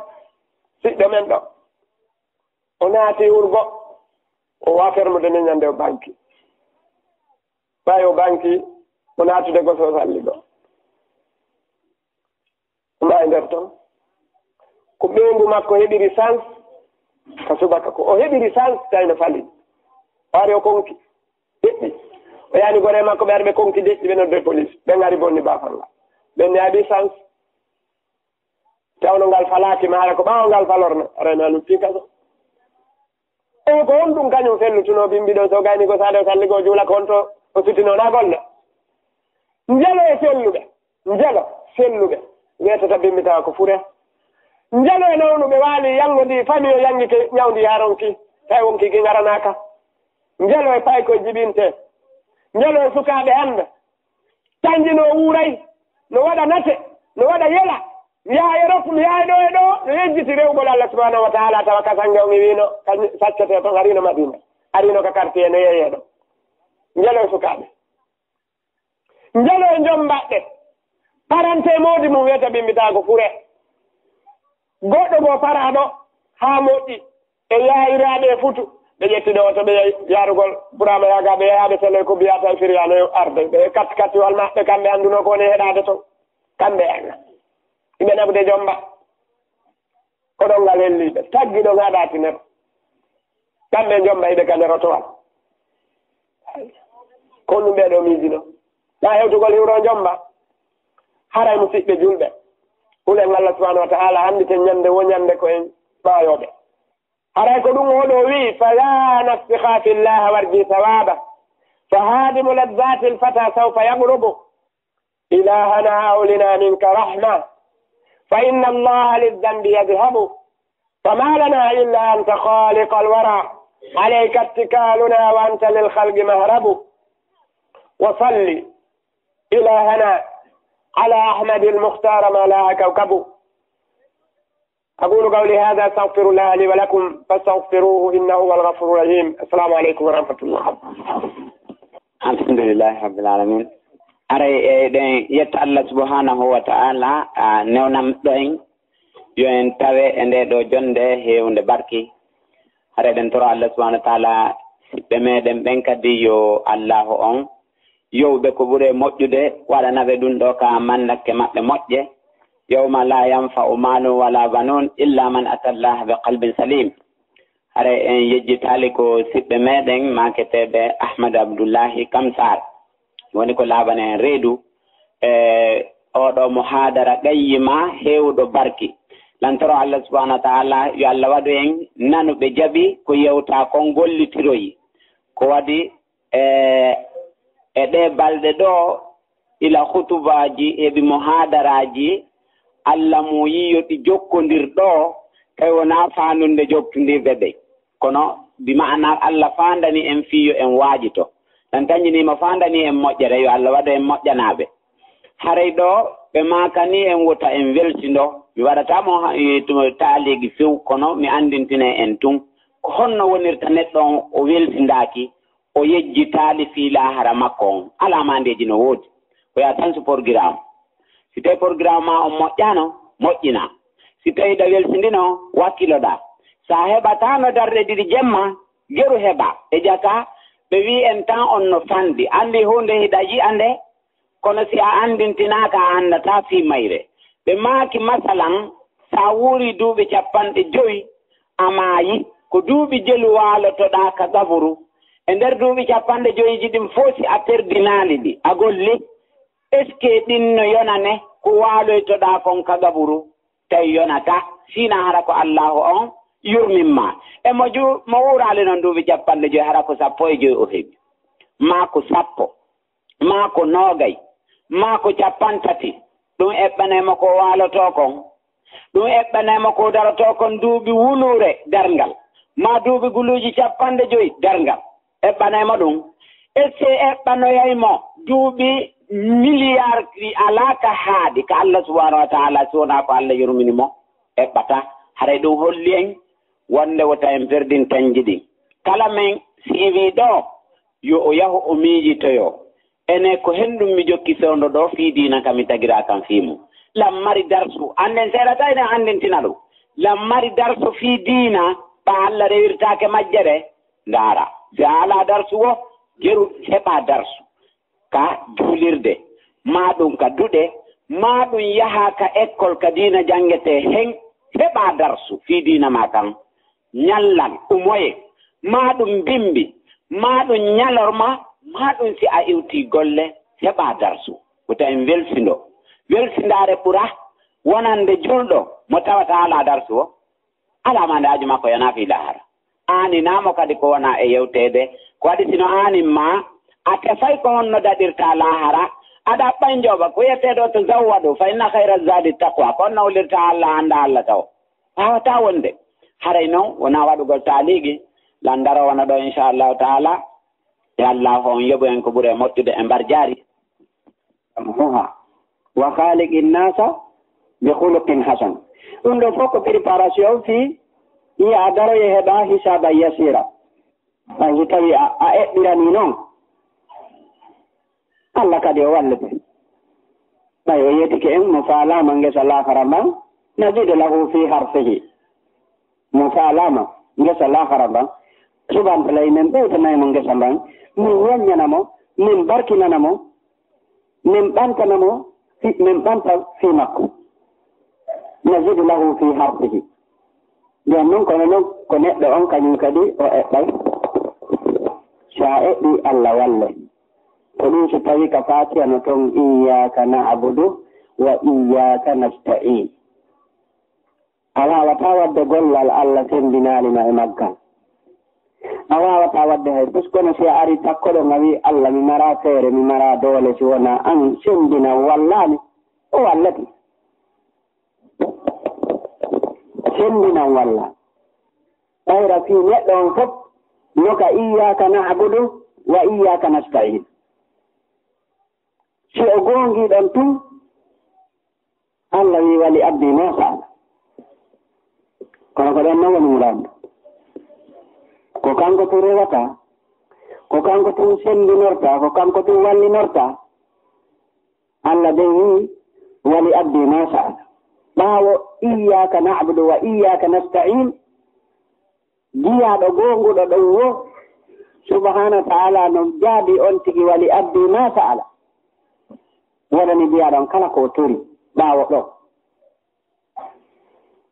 siɗɗo men ɗo. O naati wurgo, o wa fermude ni ñande o banki. Ɓay o banki, o naatude go so salli go. O maayi nder ton. Ko ɓeyngu makko heɓiri sans, ka subaka ko o heɓiri sans, tawi no fali. O ari o konki, deƴƴi. O yani gore makko ɓe ari ɓe konki deƴƴi, ɓe nodde police. Ɓe ngari bonni bafal ngal. Ɓe ne aɓi sans. Tawno ngal falaaki ma, hara ko ɓaawo ngal falorno, arayno a lutti kaso. O ko honɗum kañum fellutunoo bimbi ɗon, so gayni ko saade o salli ko juula ko honto o sutinoɗaa golle? Njelo e selluɓe, njelo selluɓe, weetata bimbi tawa ko fure. Njelo e nawnuɓe waali yanngodii, fami o yanngike ñawndi haa ronki, tawi wonki ki ngaranaaka. Njelo e paykoy jibinte. Njelo e sukaaɓe hannde. Tanji no wuuray, no waɗa nate, no waɗa yela, mi yaha Europe, mi yaha ɗo e ɗo, no yejjiti rewgol Allah subhanahu wa ta'ala, tawa ka sange o mi wiino, ka saccete ton, arino Madina, arino ka quartier, no yeeyee ɗo. Njelo e sukaaɓe. Njelo e jom mbaɗɗe. Parante moodi mum wiyata bimbitaa ko fure. Goɗɗo goo paraaɗo haa moƴƴi, e yaayiraaɓe e futu, Ɓe ƴetti ɗo oto ɓe yahi yarugol Burama Yaga, ɓe yaha ɓe selloy ko biyata e Firiyano yo arde. Ɓe katti kattiwal maɓɓe, kamɓe annduno ko woni heɗaade to. Kamɓe anna. Iɓe naɓude jomba. Ko ɗon ngal helliiɓe. Taggi ɗon haa ɗaati nder. Kamɓe jomba iɓe ka nder otowal. Ko ɗum ɓee ɗoo miijino. Na hewtugol hiwro jomba. Haray musiɓɓe julɓe. Hulen Allah subhanahu wa ta'ala annditen ñande wo ñande ko en maayooɓe. Haray ko ɗum oo ɗoo wi'i, "Fa ya nafsi khafi Allah warji thawaba. Fa hadimu ladhati al-fata sawfa yaghrubu. Ilahana awlina minka rahma. Fa inna Allah lidhanbi yadhhabu. Fa ma lana illa anta khaliq al-wara. Alayka ittikaluna wa anta lil khalqi mahrabu. Wa salli ilahana ala Ahmad al-Mukhtar ma laha kawkabu." أقول قولي هذا، أستغفر الله لي ولكم، فاستغفروه إنه هو الغفور الرحيم. السلام عليكم ورحمة الله. Alhamdulillahi Rabbil Alamin. Haray eɗen yetta Allah subhanahu wa ta'ala, a, newnanɗo en, yo en tawe e nde ɗo jonnde heewnde barki. Haray eɗen toro Allah subhanahu wa ta'ala, siɓɓe meɗen ɓen kadi yo Allahu on yowɓe ko ɓuri moƴƴude, waɗana ɓe ɗum ɗo ka mannakke maɓɓe moƴƴe. Yawma la yanfa'u malun wala banun illa man ata Allah bi qalbin salim. Haray en yejjitaali ko siɓɓe meɗen maaketeeɓe Ahmad Abdullahi Kamsar. Woni ko laaɓani en reedu e oɗo muhaadara qayyima heewɗo barki. Lantoro Allah subhanahu wa ta'ala, yo Allah waɗu en nanuɓe jaɓi ko yewta kon gollitiroyi. Ko waɗi e, e ɗee balɗe ɗo, ila hutubaaji, heɓi muhaadaraaji, Allah mo yiyo ɗi jokkondir ɗo, tawi wonaa faandunde jokkondirde ɗe. Kono, bi ma'ana Allah faandani en fii yo en waajito. Tan tanjinii mo faandani en moƴƴere, yo Allah waɗu en moƴƴanaaɓe. Haray ɗo, ɓe maakanii en wota en welsindo. Mi waɗataa mo ha-, e, to-, taaliigi few, kono mi anndintinay en tun. Ko honno wonirta neɗɗo on o welsindaaki? O yejjitaali fii laahara makko on. Alaa maandeeji no woodi. Ko yaa tan so porogiraam. Si tawii porogiraam maa on moƴƴaano, moƴƴinaa. Si tawii ɗa welsindino, wakkiloɗaa. So a heɓataano darɗe ɗiɗi jemma, geru heɓaa. E jaka, ɓe wi'i en tan on no fanɗi. Anndi huunde hiɗa yi'a nde, kono si a anndintinaaka, a anndataa fii mayre. Ɓe maaki, masalan, so a wuurii duuɓi cappanɗe jowi, a maayi, ko duuɓi jelu waalotoɗaa ka qaburu. E nder duuɓi cappanɗe joyiji ɗin fow, si a perdinaali ɗi, a golli, est-ce que ɗin no yonane ko waaloytoɗaa kon ka qaburu? Tawi yonataa, si hinaa hara ko Allaahu on yurmin maa. E mo ju-, mo wuuraali non duuɓi cappanɗe jowi, hara ko sappo e jowi o heɓi, maa ko sappo, maa ko noogay, maa ko cappanɗe tati, ɗum eɓɓanay mo ko waalotoo kon. Ɗum eɓɓanay mo ko darotoo kon duuɓi wuluure darngal, maa duuɓi guluuji cappanɗe jowi darngal. Eɓɓanay mo ɗum. Est-ce que eɓɓanoyay mo duuɓi miliyaar ɗi alaa ka haaɗi ka Allah subhanahu wa ta'ala, si wonaa ko Allah yurmini mo? Eɓɓataa. Haray ɗum holli en wonde wota en perdin tañji ɗin. Kala men si iwii ɗo, yo o yahu o miijitoyoo. Ene ko henɗum mi jokki fewndo ɗo fii diina ka mi tagiraa kan fii mum. Lammari darsu. Annden seeɗa tawi ɗen anndintina ɗum. Lammari darsu fii diina, ɓa Allah rewirtaake majjere, ndaara. Si a alaa darsu wo, jeru heɓaa darsu. Ka juulirde, maa ɗum ka duɗe, maa ɗum yaha ka ekkol ka diina janngetee hen, heɓaa darsu fii diina maa kan. Ñallal, umoye, maa ɗum mbimbi, maa ɗum ñalorma, maa ɗum si a iwtii golle, heɓaa darsu. Wota en welsindo. Welsindaare ɓura wonande julɗo mo tawata alaa darsu o. Alaa maande haaju makko yanaa fii laahara. Aaninaa mo kadi ko wonaa e yewteede. Ko waɗi sino aanin maa, a tefay ko honno daɗirtaa laahara, a ɗaɓɓay njooɓa. Ko wi'etee ɗo, "Tazawwadu, fa inna khayra zaadi taqwa." Ko honno wulirtaa Allah, annda Allah taw. Waawataa wonde. Haray non, wonaa waɗugol taaliigi. Lanndaro wona ɗo, inchallahu taala. Yo Allah on yoɓu en ko ɓuri e moƴƴude e mbar jaari. Huha. Wa khaliqin nasa bi khuluqin hasan. Ɗum ɗo fof ko préparation fii, iya a daroye heɓa hisaaba yasira. Hay so tawi a, a eɓɓirani noon, Allah kadi o wallete. Ɓay o yeetike en, mo faalaama ngesa laakara mban, nazida lahu fi harfihi. Mo faalaama ngesa laakara mban, Suɓanto ley, min ɓeydanay mo ngesa mban, min woññana mo, min barkinana mo, min ɓantana mo, fi-, min ɓanta fii makko. Nazid lahu fi harsihi. Jooni non, kono non ko neɗɗo on kañum kadi o eɓɓay. Si a eɓɓi, Alla walle. Ko ɗum so tawi ka Faatiha no ton, "Iyyaka na'budu wa iyyaka nasta'in." A waawataa waɗde gollal Alla semmbinaali ma e maggal. A waawataa waɗde hay fus, kono si a ari takkoɗon a wi'i, "Alla, mi maraa feere, mi maraa doole, si wonaa an semmbinan wallaami," o wallete. Semmbinan walla. Ɓayra fii neɗɗo on fof no ka "Iyyaka na'budu wa iyyaka nasta'in." Si o goongii ɗon tun, Alla wi'i, "Wali abdi ma sa'ala." Kono ko ɗon non woni muraadu. Ko kanko tun rewata, ko kanko tun senndinorta, ko kanko tun wallinorta. Alla dey wi'i, "Wali abdi ma sa'ala." Ɓaawo "Iyyaka na'budu wa iyyaka nasta'in", jiyaaɗo goonguɗo ɗon wo, subhaanahu wa ta'ala, no jaabi on tigi, "Wali abdi ma sa'ala." Waɗani jiyaaɗo on kala ko o tori ɓaawo ɗo.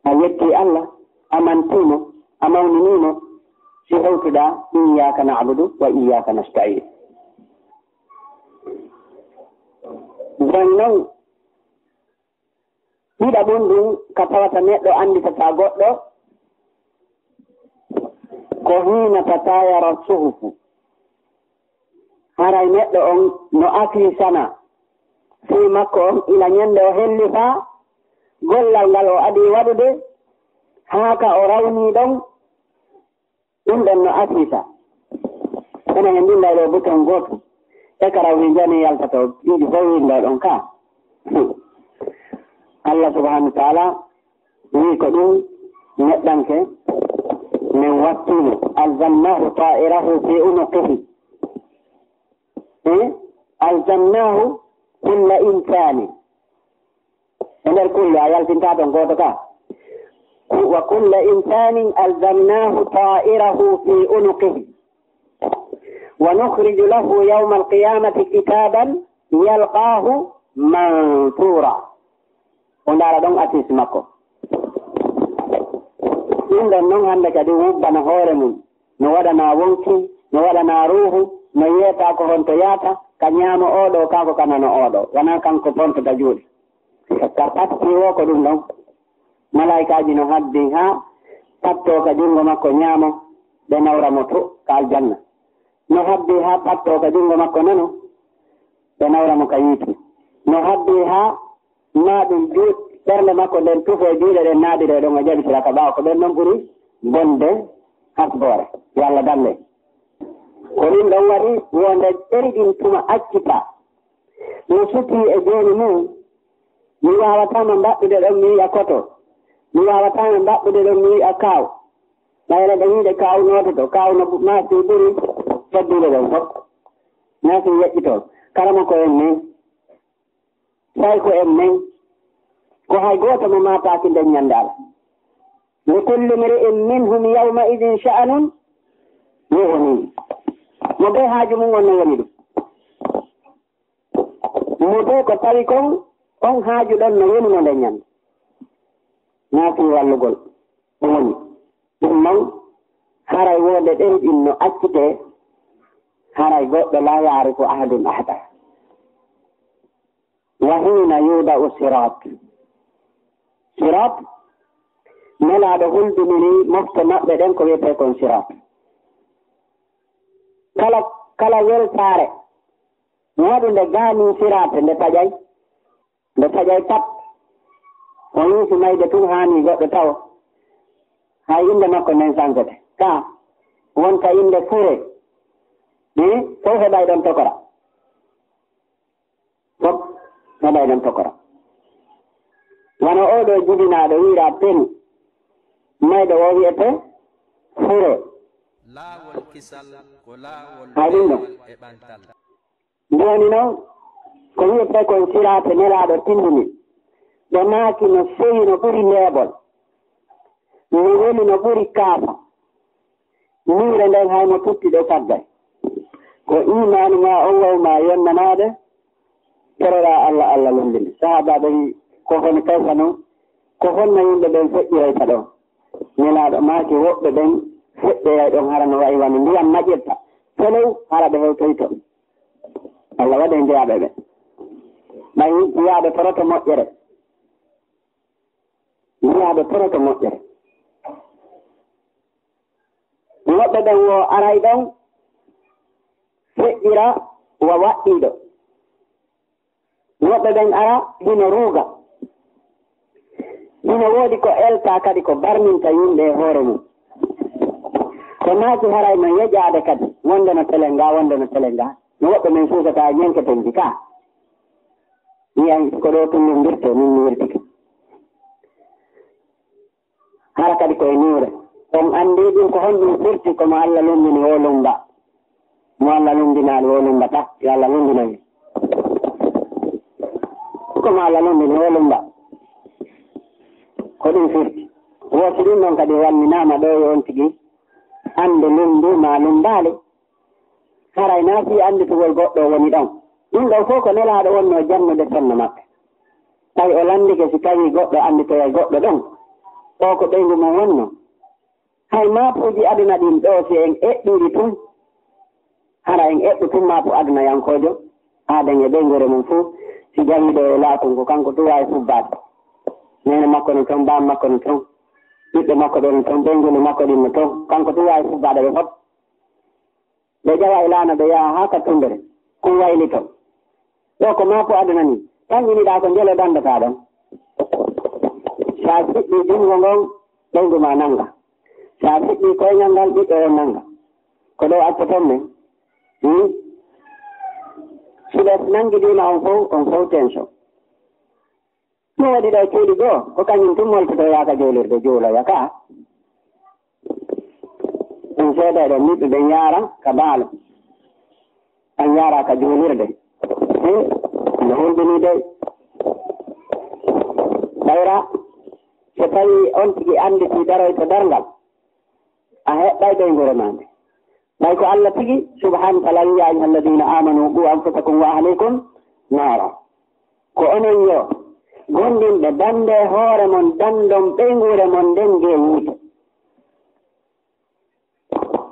A yetti Alla, a mantii mo, a mawninii mo, si hewtuɗaa, "Iyyaka na'budu wa iyyaka nasta'in." Nden non, ɗiɗaɓun ɗun ka tawata neɗɗo annditataa goɗɗo, ko hiina tatayara suhufu. Haray neɗɗo on no afisana fii makko on ila ñande o hellifaa gollal ngal o adii waɗude, haa ka o rawnii ɗon, ɗun ɗon no afisa. Enen en mbinday ɗoo bouton gooto, e ka rawnii jani yaltata o, piiji fof winndoo ɗon ka. Alla subhaanahu wa ta'ala Wi ko ɗum neɗɗanke men wattino, alzamnahu ta'irahu fi unuqihi. Eh? Alzamnahu kulla insani. E nder kullu a yaltinta ton gooto ka. Ku-, wa kulla insanin alzamnahu ta'irahu fi unuqihi. Wa nukhriju lahu yawma alqiyamati kitaban yalqahu mansura. O ndaara ɗon affiche makko. Ɗum ɗon non hannde kadi wubbana hoore mum. No waɗana wonki, no waɗana ruuhu, no yeeta ko honto yaata, ka ñaamo oo ɗoo, kaa ko ka nano oo ɗoo. Wanaa kanko pontata juuɗe. Ka patti woo ko ɗum ɗon. Malaa'ikaaji no habbi haa pattoo ka junngo makko ñaamo, ɓe nawra mo to ka aljanna. No habbi haa pattoo ka junngo makko nano, ɓe nawra mo ka yiite. No habbi haa maa ɗum juut-, ɓernde makko nden tufo e juuɗe ɗen, naadire ɗon o jaɓitira ka ɓaawo. Ko ɓen non ɓuri bonde hasboore. Yo Alla dalle. Ko ɗum ɗon waɗi wonde ɗeri ɗin tuma accita. No sutii e jooni mum, mi waawataa ma mbaɗɗude ɗon mi wi'a koto. Mi waawataa ma mbaɗɗude ɗon mi wi'a kaaw. Ɓayre ɓe wi'ude kaaw noototo, kaaw no bu-, maasi ɓuri feddude ɗon fof. Maasi yeƴƴitoo. Karamoko en nen. Sayko en nen. Ko hay gooto mo maataaki nden ñande Alla. Li kulli mri'in minhum yawma idin sha'anun yughni. Mo bee haaju mum on no woni ɗum. Mo bee ko tawi kon, on haaju ɗon no woni mo nden ñande. Naa fii wallugol. Ɗum woni. Ɗum non, haray wonde ɗeri ɗin no accitee, haray goɗɗo laa yaarifu ahadun ahada. Wa hiina yuuda'u siraat. Siraat, Nelaaɗo hulɓiniri mofte maɓɓe ɗen ko wi'etee kon siraat. Kala, kala weltaare waɗunde gaani siraate nde taƴay, nde taƴay pat, o yiiti mayde tun haani goɗɗo tawo. Hay innde makko nden sansete. Ka, won ka innde fure. Ɗi fof heɓay ɗon tokora. Fof heɓay ɗon tokora. Wano oo ɗoo jibinaaɗo wi'raa peni. Mayɗo oo wi'etee fure. Laawol kisal ko laawol Hay ɗum ɗon. Peewal e ɓantal. Jooni non, ko wi'etee kon siraate Nelaaɗo tindini. Ɓe maaki no sewi no ɓuri leeɓol. No weli no ɓuri kaafa. Niwre nden hay mo tutti ɗo taggay. Ko iimaanu maa on waw maa yonnanaade, toroɗaa Alla, Alla lummbini. Sahaabaaɓe ɓen, ko hono kayfa non? Ko honno yimɓe ɓen feƴƴirayta ɗon? Nelaaɗo maaki, woɓɓe ɓen feƴƴoyay ɗon hara no wayi wano ndiyam maƴirta. Felew, hara ɓe hewtoyto. Alla waɗe jeyaaɓe ɓe. Ɓay jiyaaɓe toroto moƴƴere. Jiyaaɓe toroto moƴƴere. Woɓɓe ɓen wo aray ɗon feƴƴira wa waɗɗiiɗo. Woɓɓe ɓen ara hino ruuga. Hino woodi ko elta kadi ko barminta yimɓe e hoore mum. Ko naaki haray no yeƴaade kadi, wonde no telen nga, wonde no telen nga. No woɓɓe men suusata ñenketenji ka. Wiyan ko ɗo tun lumbirte, min mi wirtike. Hara kadi ko e niwre. On anndi ɗum ko honɗum firti, ko mo Alla lummbini o lummba. Mo Alla lummbinaali o lummbata, yo Alla lummbino en. Ko mo Alla lummbini o lummba. Ko ɗum firti. Wo si ɗum ɗon kadi wallinaama ɗo yo on tigi anndu lummbi maa lummbaali. Haray naa fii annditugol goɗɗo woni ɗon. Ɗum ɗon fow ko Nelaaɗo wonnoo jannude sonno makko. Tawi o lanndike si tawii goɗɗo annditoyay goɗɗo ɗon, o ko ɓeyngu mum wonnoo. Hay maapuuji aduna ɗin ɗoo, si en eɓɓii ɗi tun, hara en eɓɓu tun maapu adunayankoojo, aaden e ɓeynguure mum fow, si jawii ɗo e laakungu, kanko tun waawi fubbaade. Neene makko no ton, baam makko no ton, ɓiɓɓe makko ɓen no ton, ɓeynguuli makko ɗin no ton, kanko tun waawi fubbaade ɓe fof. Ɓe ƴawa e laana, ɓe yaha haa ka tumbere, kun waylito. Ɗo ko maapu aduna ni, tan iniɗaa ko njelo dandataa ɗon. Sa siɓɓii junngo ngon, ɓeyngu maa nannga. Sa siɓɓii koyngal ngal, ɓiɓɓe on nannga. Ko ɗo accoton men. Hmm? Si ɓe nanngidiima on fow, on fow tension. No waɗi ɗo cuuɗi goo, ko kañum tun moltotoyaa ka juulirde, juuloya ka. Ɗum seedeeɗo, ɓiɓɓe ɓen yaara ka baalo, an yaara ka juulirde. He, no hulɓinii dey. Ɓayra, so tawii on tigi anndi fii daroyto darngal, a heɓɓay ɓeynguure maa nde. Ɓay ko Alla tigi, subhaanahu wa ta'aala, wi'i, "يا أيها الذين آمنوا قوا أنفسكم وأهليكم نارا." Ko onon yo gomɗinɓe, dandee hoore mon, dandon ɓeynguure mon nden ngee yiite.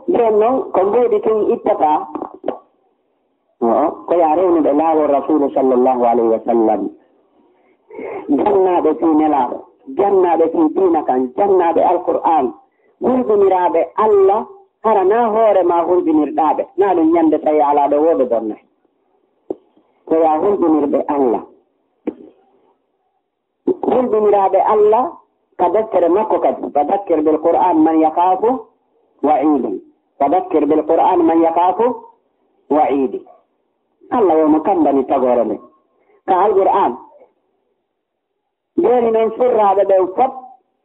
Nden non, ko mbuuɗi tun ittataa. Oo, ko yo a rewnuɓe laawol Rasuulu sallallahu alayhi wa sallam. Jannaaɓe fii Nelaaɗo, jannaaɓe fii diina kan, jannaaɓe Alqur'aan, hulɓiniraaɓe Alla, hara naa hoore maa hulɓinirɗaa ɓe, naa ɗum ñande tawi alaa ɗo woo ɓe bonnay. Ko yo a hulɓinirɓe Alla. Hulɓiniraaɓe Alla ka deftere makko kadi, "فذكر بالقرآن من يخاف وعيدي. فذكر بالقرآن من يخاف وعيدي." Alla wo mo kammbani tagoore nden. Ka Alqur'aan. Jooni non surraaɓe ɓen fof,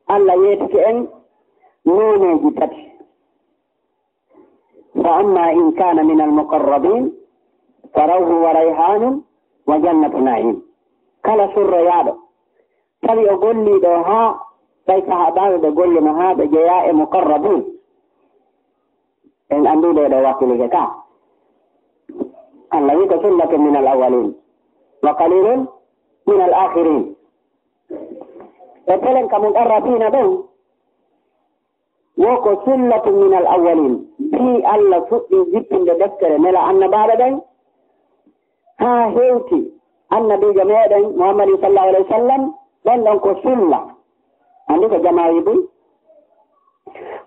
Alla yeetike en nooneeji tati. فأما إن كان من المقربين فروح وريحان وجنة نعيم. Kala surroyaaɗo, tawi o gollii ɗo haa ɓay sahaabaaɓe ɓe golluno haa ɓe jeyaa e muqarrabun. En anndii ɗee ɗoo wakkilike ka. Alla wi'i ko ثلة من الأولين وقليل من الآخرين. E telen ka muqarrabiina ɓen, wo ko ثلة من الأولين. Bii Alla fuɗɗii jippinde deftere nela annabaaɓe ɓen, haa hewti annabiijo meɗen Muhammadin sallallahu alayhi wa sallam, ɓen ɗon ko sulla. Anndi ko jamaaji buy?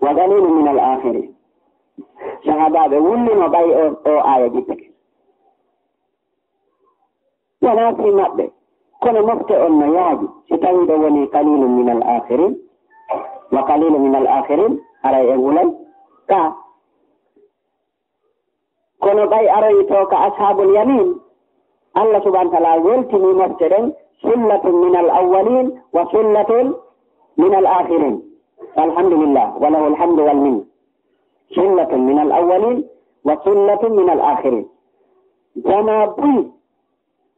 وقليل من الآخرين. Sahaabaaɓe wulluno ɓay o, o aaya jippike. Wanaa fii maɓɓe, kono mofte on no yaaji. Si tawii ɗo woni قليل من الآخرين وقليل من الآخرين, haray en hulay ka. Kono ɓay aroyi to ka ashaabul yamiin, Alla subhaanahu wa ta'aala weltinii mofte ɗen, ثلة من الأولين وثلة من الآخرين. Alhamdulillah, وله الحمد والمنة. ثلة من الأولين وثلة من الآخرين. Jamaa buy,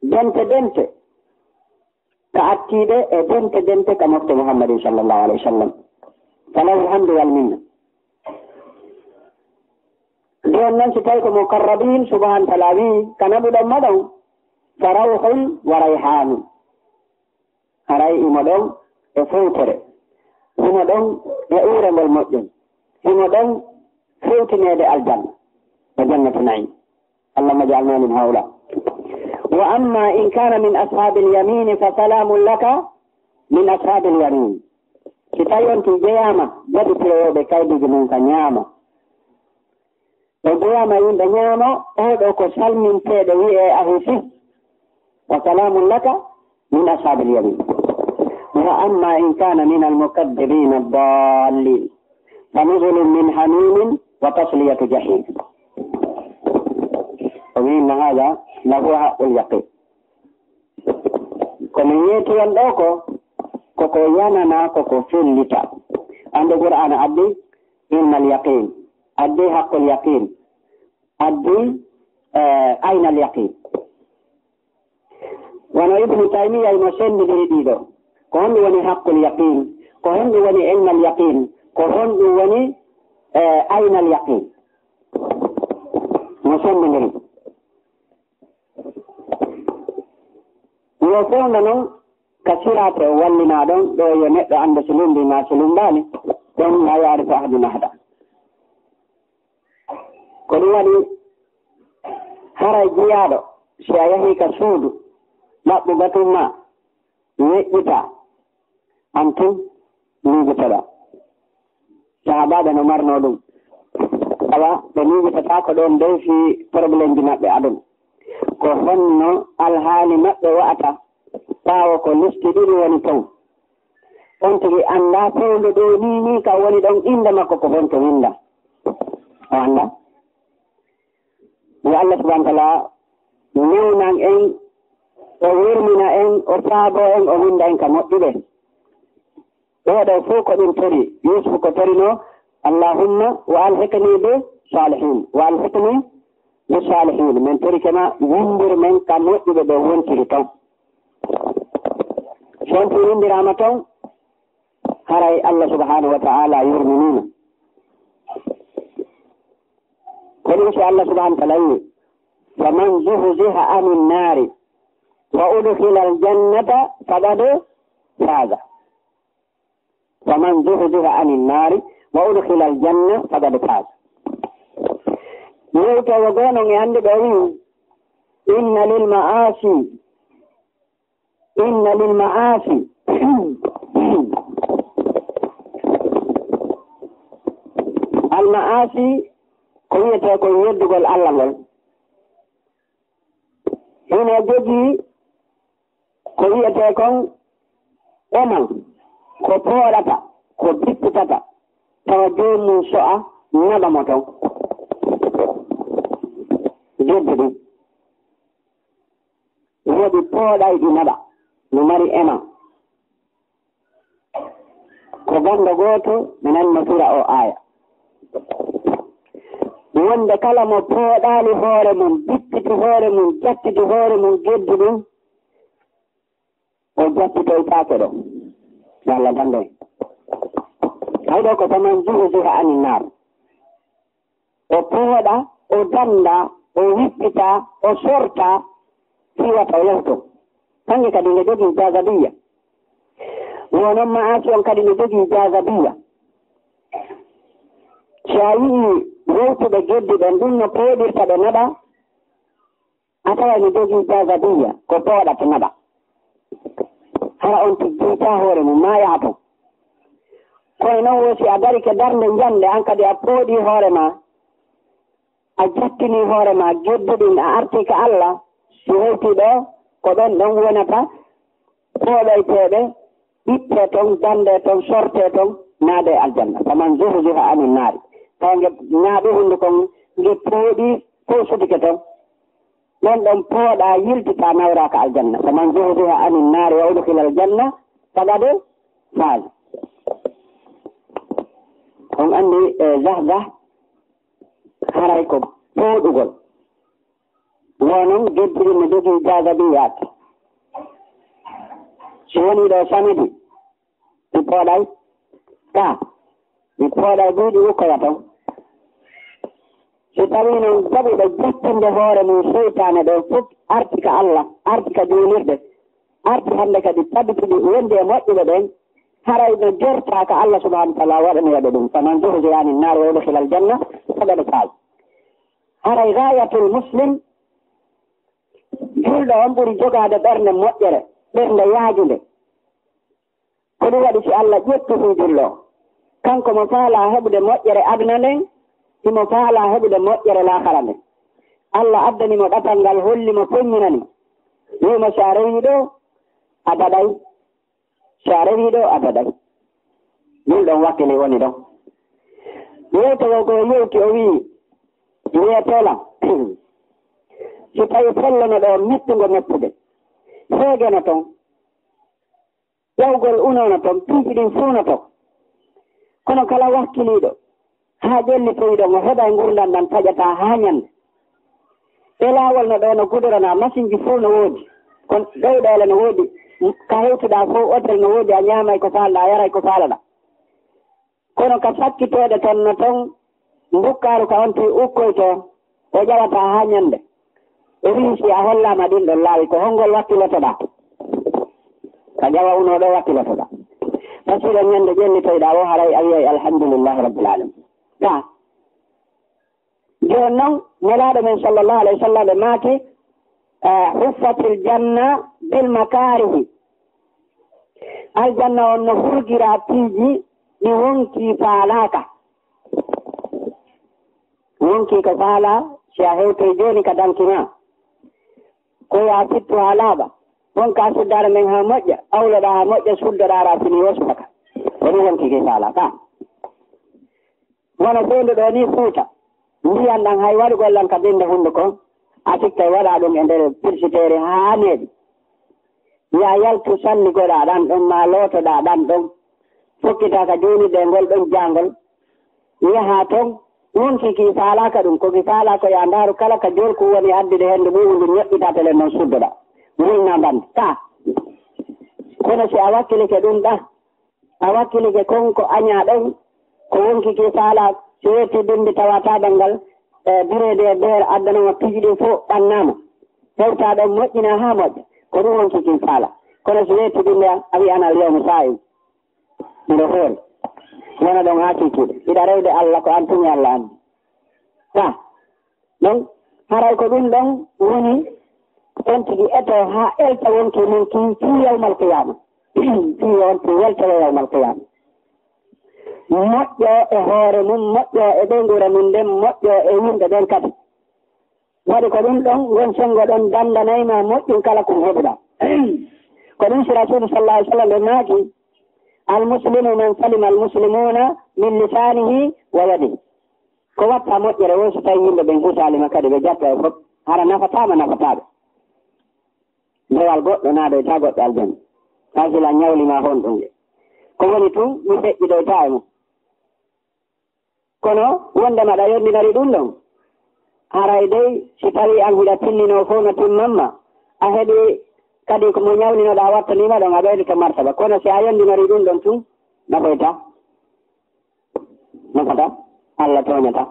dente dente ka attiiɓe e dente dente ka mofte Muhammadin sallallahu alayhi wa sallam. فله الحمد والمنة. Nden noon, si tawi ko muqarrabin, subhanahu wa ta'ala wi, ka naɓuɗon mo ɗon, fa rawhun wa rayhanun. Haray imo ɗon e fewtere, himo ɗon e uurengol moƴƴol, himo ɗon fewtineede aljanna, wa jannatu na'im. Allahumma ij'alna min haula. Wa amma in kana min ashabil yamini fa salamun laka min ashabil yamin. Si tawi on tigi jeyaama jaɓi piloyooɓe kaydiiji mum ka ñaamo, o jeyaama yimɓe ñaamo, oo ɗoo ko salminteeɗo wi'ee ahu fih. Wa salamun laka min ashabil yamin. Wa amma in kana min al mukaddibina ad-dallin fa nuzulun min hamimin wa tasliyatu jahim. O wi inna hadha la huwa haqqul yaqin. Ko min yeeti on ɗoo ko, koko yanana, koko fellita. Annde Qur'aana addi ilmal yaqin, addi haqqul yaqin, addi, eh, aynal yaqin. Wano Ibnu Taymiya imo senndindiri ɗiɗo. Ko honɗum woni haqqul yaqin? Ko honɗum woni ilmal yaqin? Ko honɗum woni, eh, aynal yaqin? Mo senndindiri. Yo fewndo non ka siraate o wallinaa ɗon, ɗo yo neɗɗo annda si lummbii maa si lummbaali, ɗon laa ya'rifu ahadun ahada. Ko ɗum waɗi haray jiyaaɗo, si a yahii ka suudu, ɗaɓɓu gatun maa, weƴƴitaa, an tun miijitoɗaa. Sahaabaaɓe no marnoo ɗum. Awa, ɓe miijitataako ɗoon dey fii probleemji maɓɓe aduna. Ko honno alhaali maɓɓe wa'ata ɓaawo ko lesɗe ɗiɗi woni ton? On tigi anndaa fewndo ɗoo nii, nii ka woni ɗon, innde makko ko honto winndaa? O anndaa. Yo Allah subhanahu wa ta'ala newnan en, o yurmina en, o faaboo en, o winnda en ka moƴƴuɓe. Ɓee ɗoo fow ko ɗum tori. Yuusuf ko torinoo, "Allahumma wa alhiqni bi salihin, wa alhiqni bi salihin." Men torike ma, winndir men ka moƴƴuɓe ɓe wontiri ton. Si on tigi winndiraama ton, haray Allah subhanahu wa ta'ala yurminii ma. Ko ɗum si Allah subhanahu wa ta'ala wi'i, "Faman zuhziha anin naari wa udkhila al jannata faqad faza." "Faman zuhziha anin naari wa udkhila al janna faqad faza." Yewtoowo goo non e annduɓe o wi'i, "Inna lil ma'asi, inna lil ma'asi." Al ma'asi ko wi'etee ko yeddugol Allah ngol. Hino jogii ko wi'etee kon eman, ko pooɗata, ko bippitata, tawa joomum so'a naɓa mo ton. Geddi ɗin. Woodi pooɗayɗi naɓa, no mari eman. Ko ganndo gooto, mi nani mo fira o aaya. Wonde kala mo pooɗaali hoore mum, bippiti hoore mum, jattiti hoore mum, geddi ɗum, o jattitoytaake ɗo. Yo Allah danndo en. Hay ɗo ko faman zuhziha anin naar. O pooɗa, o dannda, o wippita, o sorta, fii wata o yawto. Kanŋe kadi ne jogii jazabiyya. Wo non ma'asi on kadi ne jogii jazabiyya. Si a yi'ii wowtuɓe geddi ɓen, ɗum no pooɗirta ɓe naɓa, a tawa ene jogii jazabiyya, ko pooɗata naɓa. Hara on tigi jeytaa hoore mum, maa yaha ton. Kono non wo si a darike darnde njannde, an kadi a pooɗii hoore maa, a jattinii hoore maa geddi ɗin, a artii ka Allah, si hewtii ɗo, ko ɓen ɗon wonata pooɗoyteeɓe, ittee ton, danndee ton, sortee ton, naadee aljanna. Faman zuhziha anin naari. Tawa nge naaɓi hunnduko ngun, nge pooɗii, fow sutike ton. Ɗon ɗon pooɗaa, yiltitaa, nawraaka aljanna. Faman zuhziha anin naari wa udkhila aljanna faqad faz. On anndi, e, zahzah, haray ko pooɗugol. Wo non geddi ɗin no jogii jazabiyat. Si wonii ɗo samedi, ɗi pooɗay ka, ɗi pooɗay buy ɗi ukkoya ton. Si Si tawii noon jaɓuɗo jottinde hoore mum seytaane ɗo fof, arti ka Allah, arti ka juulirde, arti hannde kadi tabitini wondi e moƴƴuɓe ɓen, haray no jortaa ka Allah subhanahu wa taala waɗanoya ɓe ɗum. Faman zuhziha anin naar wa udkhilal janna faqad faaz. Haray gaayatul muslim, julɗo on ɓuri jogaade ɓernde moƴƴere, ɓernde yaajunde. Ko ɗum waɗi si Allah ƴetti fii julɗo on, kanko mo faalaa heɓude moƴƴere aduna nden, himo faalaa heɓude moƴƴere laakara nden. Allah addani mo ɗatal ngal, holli mo, feññinani mo. Wi'i mo, si a rewii ɗoo, a daɗay. Si a rewii ɗoo, a daɗay. Julɗo on wakkili woni ɗon. Yewtoowo goo yewti, o wi'i, yeetoolan, si tawii follono ɗoo mettungo mettude, heege no ton, ƴawgol uno no ton, piiji ɗin fuu no ton. Kono kala wakkiliiɗo haa ƴellitoyi ɗon, o heɓay ngurndan ndan taƴataa haa ñande. E laawol no ɗoo no gudoranaa, masinji fuu no woodi, kon ɗowɗoole no woodi, ka hewtuɗaa fow, otel no woodi, a ñaamay ko faalɗaa, a yaray ko faalaɗaa. Kono ka sakkitooɗe ton no ton, mbukkaaru ka on tigi ukkoytoo, o ƴawataa haa ñande. O wi'i, si a hollaama ɗin ɗon laawi, ko honngol wakkilotoɗaa? Ka ƴawa uno ɗoo wakkilotoɗaa. Parce que ɗon ñande ƴellitoyɗaa woo, haray a wi'ay, alhamdulillahi rabbil alamin. Ka Jooni non, Nelaaɗo men sallallahu alayhi wa sallam ɓe maaki, eh, huffatil janna bil makaarihi. Aljanna on no hurgiraa piiji ɗi wonkii faalaaka. Wonkii ko faalaa, si a hewtoy jooni ka danki maa, ko yo a fittu haa laaɓa. Wonkaa suddaare nden haa moƴƴa, awloɗaa haa moƴƴa, suddoɗaa raa fini wosfaka. Ko ɗum wonkii ki faalaaka. Wano feendu ɗoo nii Fuuta, ndiyan ɗan hay waɗugol lan ka binnde hunnduko, a sikkay waɗaa ɗum e nder pirsiteeri haa neeɓi. Yaa yaltu salligoɗaa ɗan ɗon, maa lootoɗaa ɗan ɗon, fokkitaa ka juulirde e ngol ɗon jaangol, yahaa ton, wonkii kii faalaaka ɗum, ko ki faalaa ko yaa ndaaru kala ka jolku woni addude henndu ɓuuɓu ndun, ñoƴƴitaa telen non suddoɗaa, ngulnaa mbandi. Kaa, kono si a wakkilike ɗum ɗaa, a wakkilike kon ko añaa ɗon, ko wonkii kii faalaa, si weetii binndi tawaa taabal ngal, e bireedi e beer addanoo ma piiji ɗin fow ɓannaama. Hewtaa ɗon moƴƴinaa haa moƴƴa, ko ɗum wonkii kii faalaa. Kono si weetii binndi a, a wi'an al yawmu saa'im. Miɗo hoori. Wona ɗon haa kiikiiɗe. Hiɗa rewde Alla ko an tumi Alla anndi. Kaa. Ɗon, haray ko ɗum ɗon woni on tigi eto haa elta wonkii mum kin fii yawmal qiyaama. Fii on tigi weltowo yawmal qiyaama. Moƴƴo e hoore mum, moƴƴo e ɓeynguure mum nden, moƴƴo e yimɓe ɓen kadi. Waɗi ko ɗum ɗon, ngon senngo ɗon danndanay ma moƴƴum kala ko heɓuɗaa. Ko ɗum si Rasuulu sallallahu alaihi wasallam ɓe maaki, al muslimu man salima al muslimuna min lisanihi wa yadihi. Ko watta moƴƴere wo so tawi yimɓe ɓen hisaali ma kadi ɓe jatto e fof, hara nafataa ma nafataa ɓe. Ndewal goɗɗo naadoytaa goɗɗo aljanna. Kaa sila ñawli ma honɗum. Ko woni tun, mi feƴƴidoytaa e mum. Kono wonde maɗa yondinori ɗum ɗon, haray dey si tawii an hiɗa tinninoo fof no timman ma, a heɓii kadi ko mo ñawninoɗaa wattaniima ɗon, a ɓeydoto martaba. Kono si a yondinori ɗum ɗon tun, nafoyta, nafata, Alla tooñata.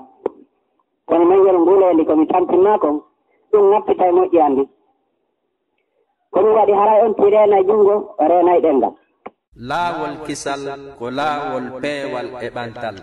Kono manngol nguleendi ko mi tampinmaa kon, ɗum ŋappita e moƴƴi an ndin. Ko ɗum waɗi haray on tigi reenay junngo, reenay ɗemngal. Laawol kisal ko laawol peewal e ɓantal.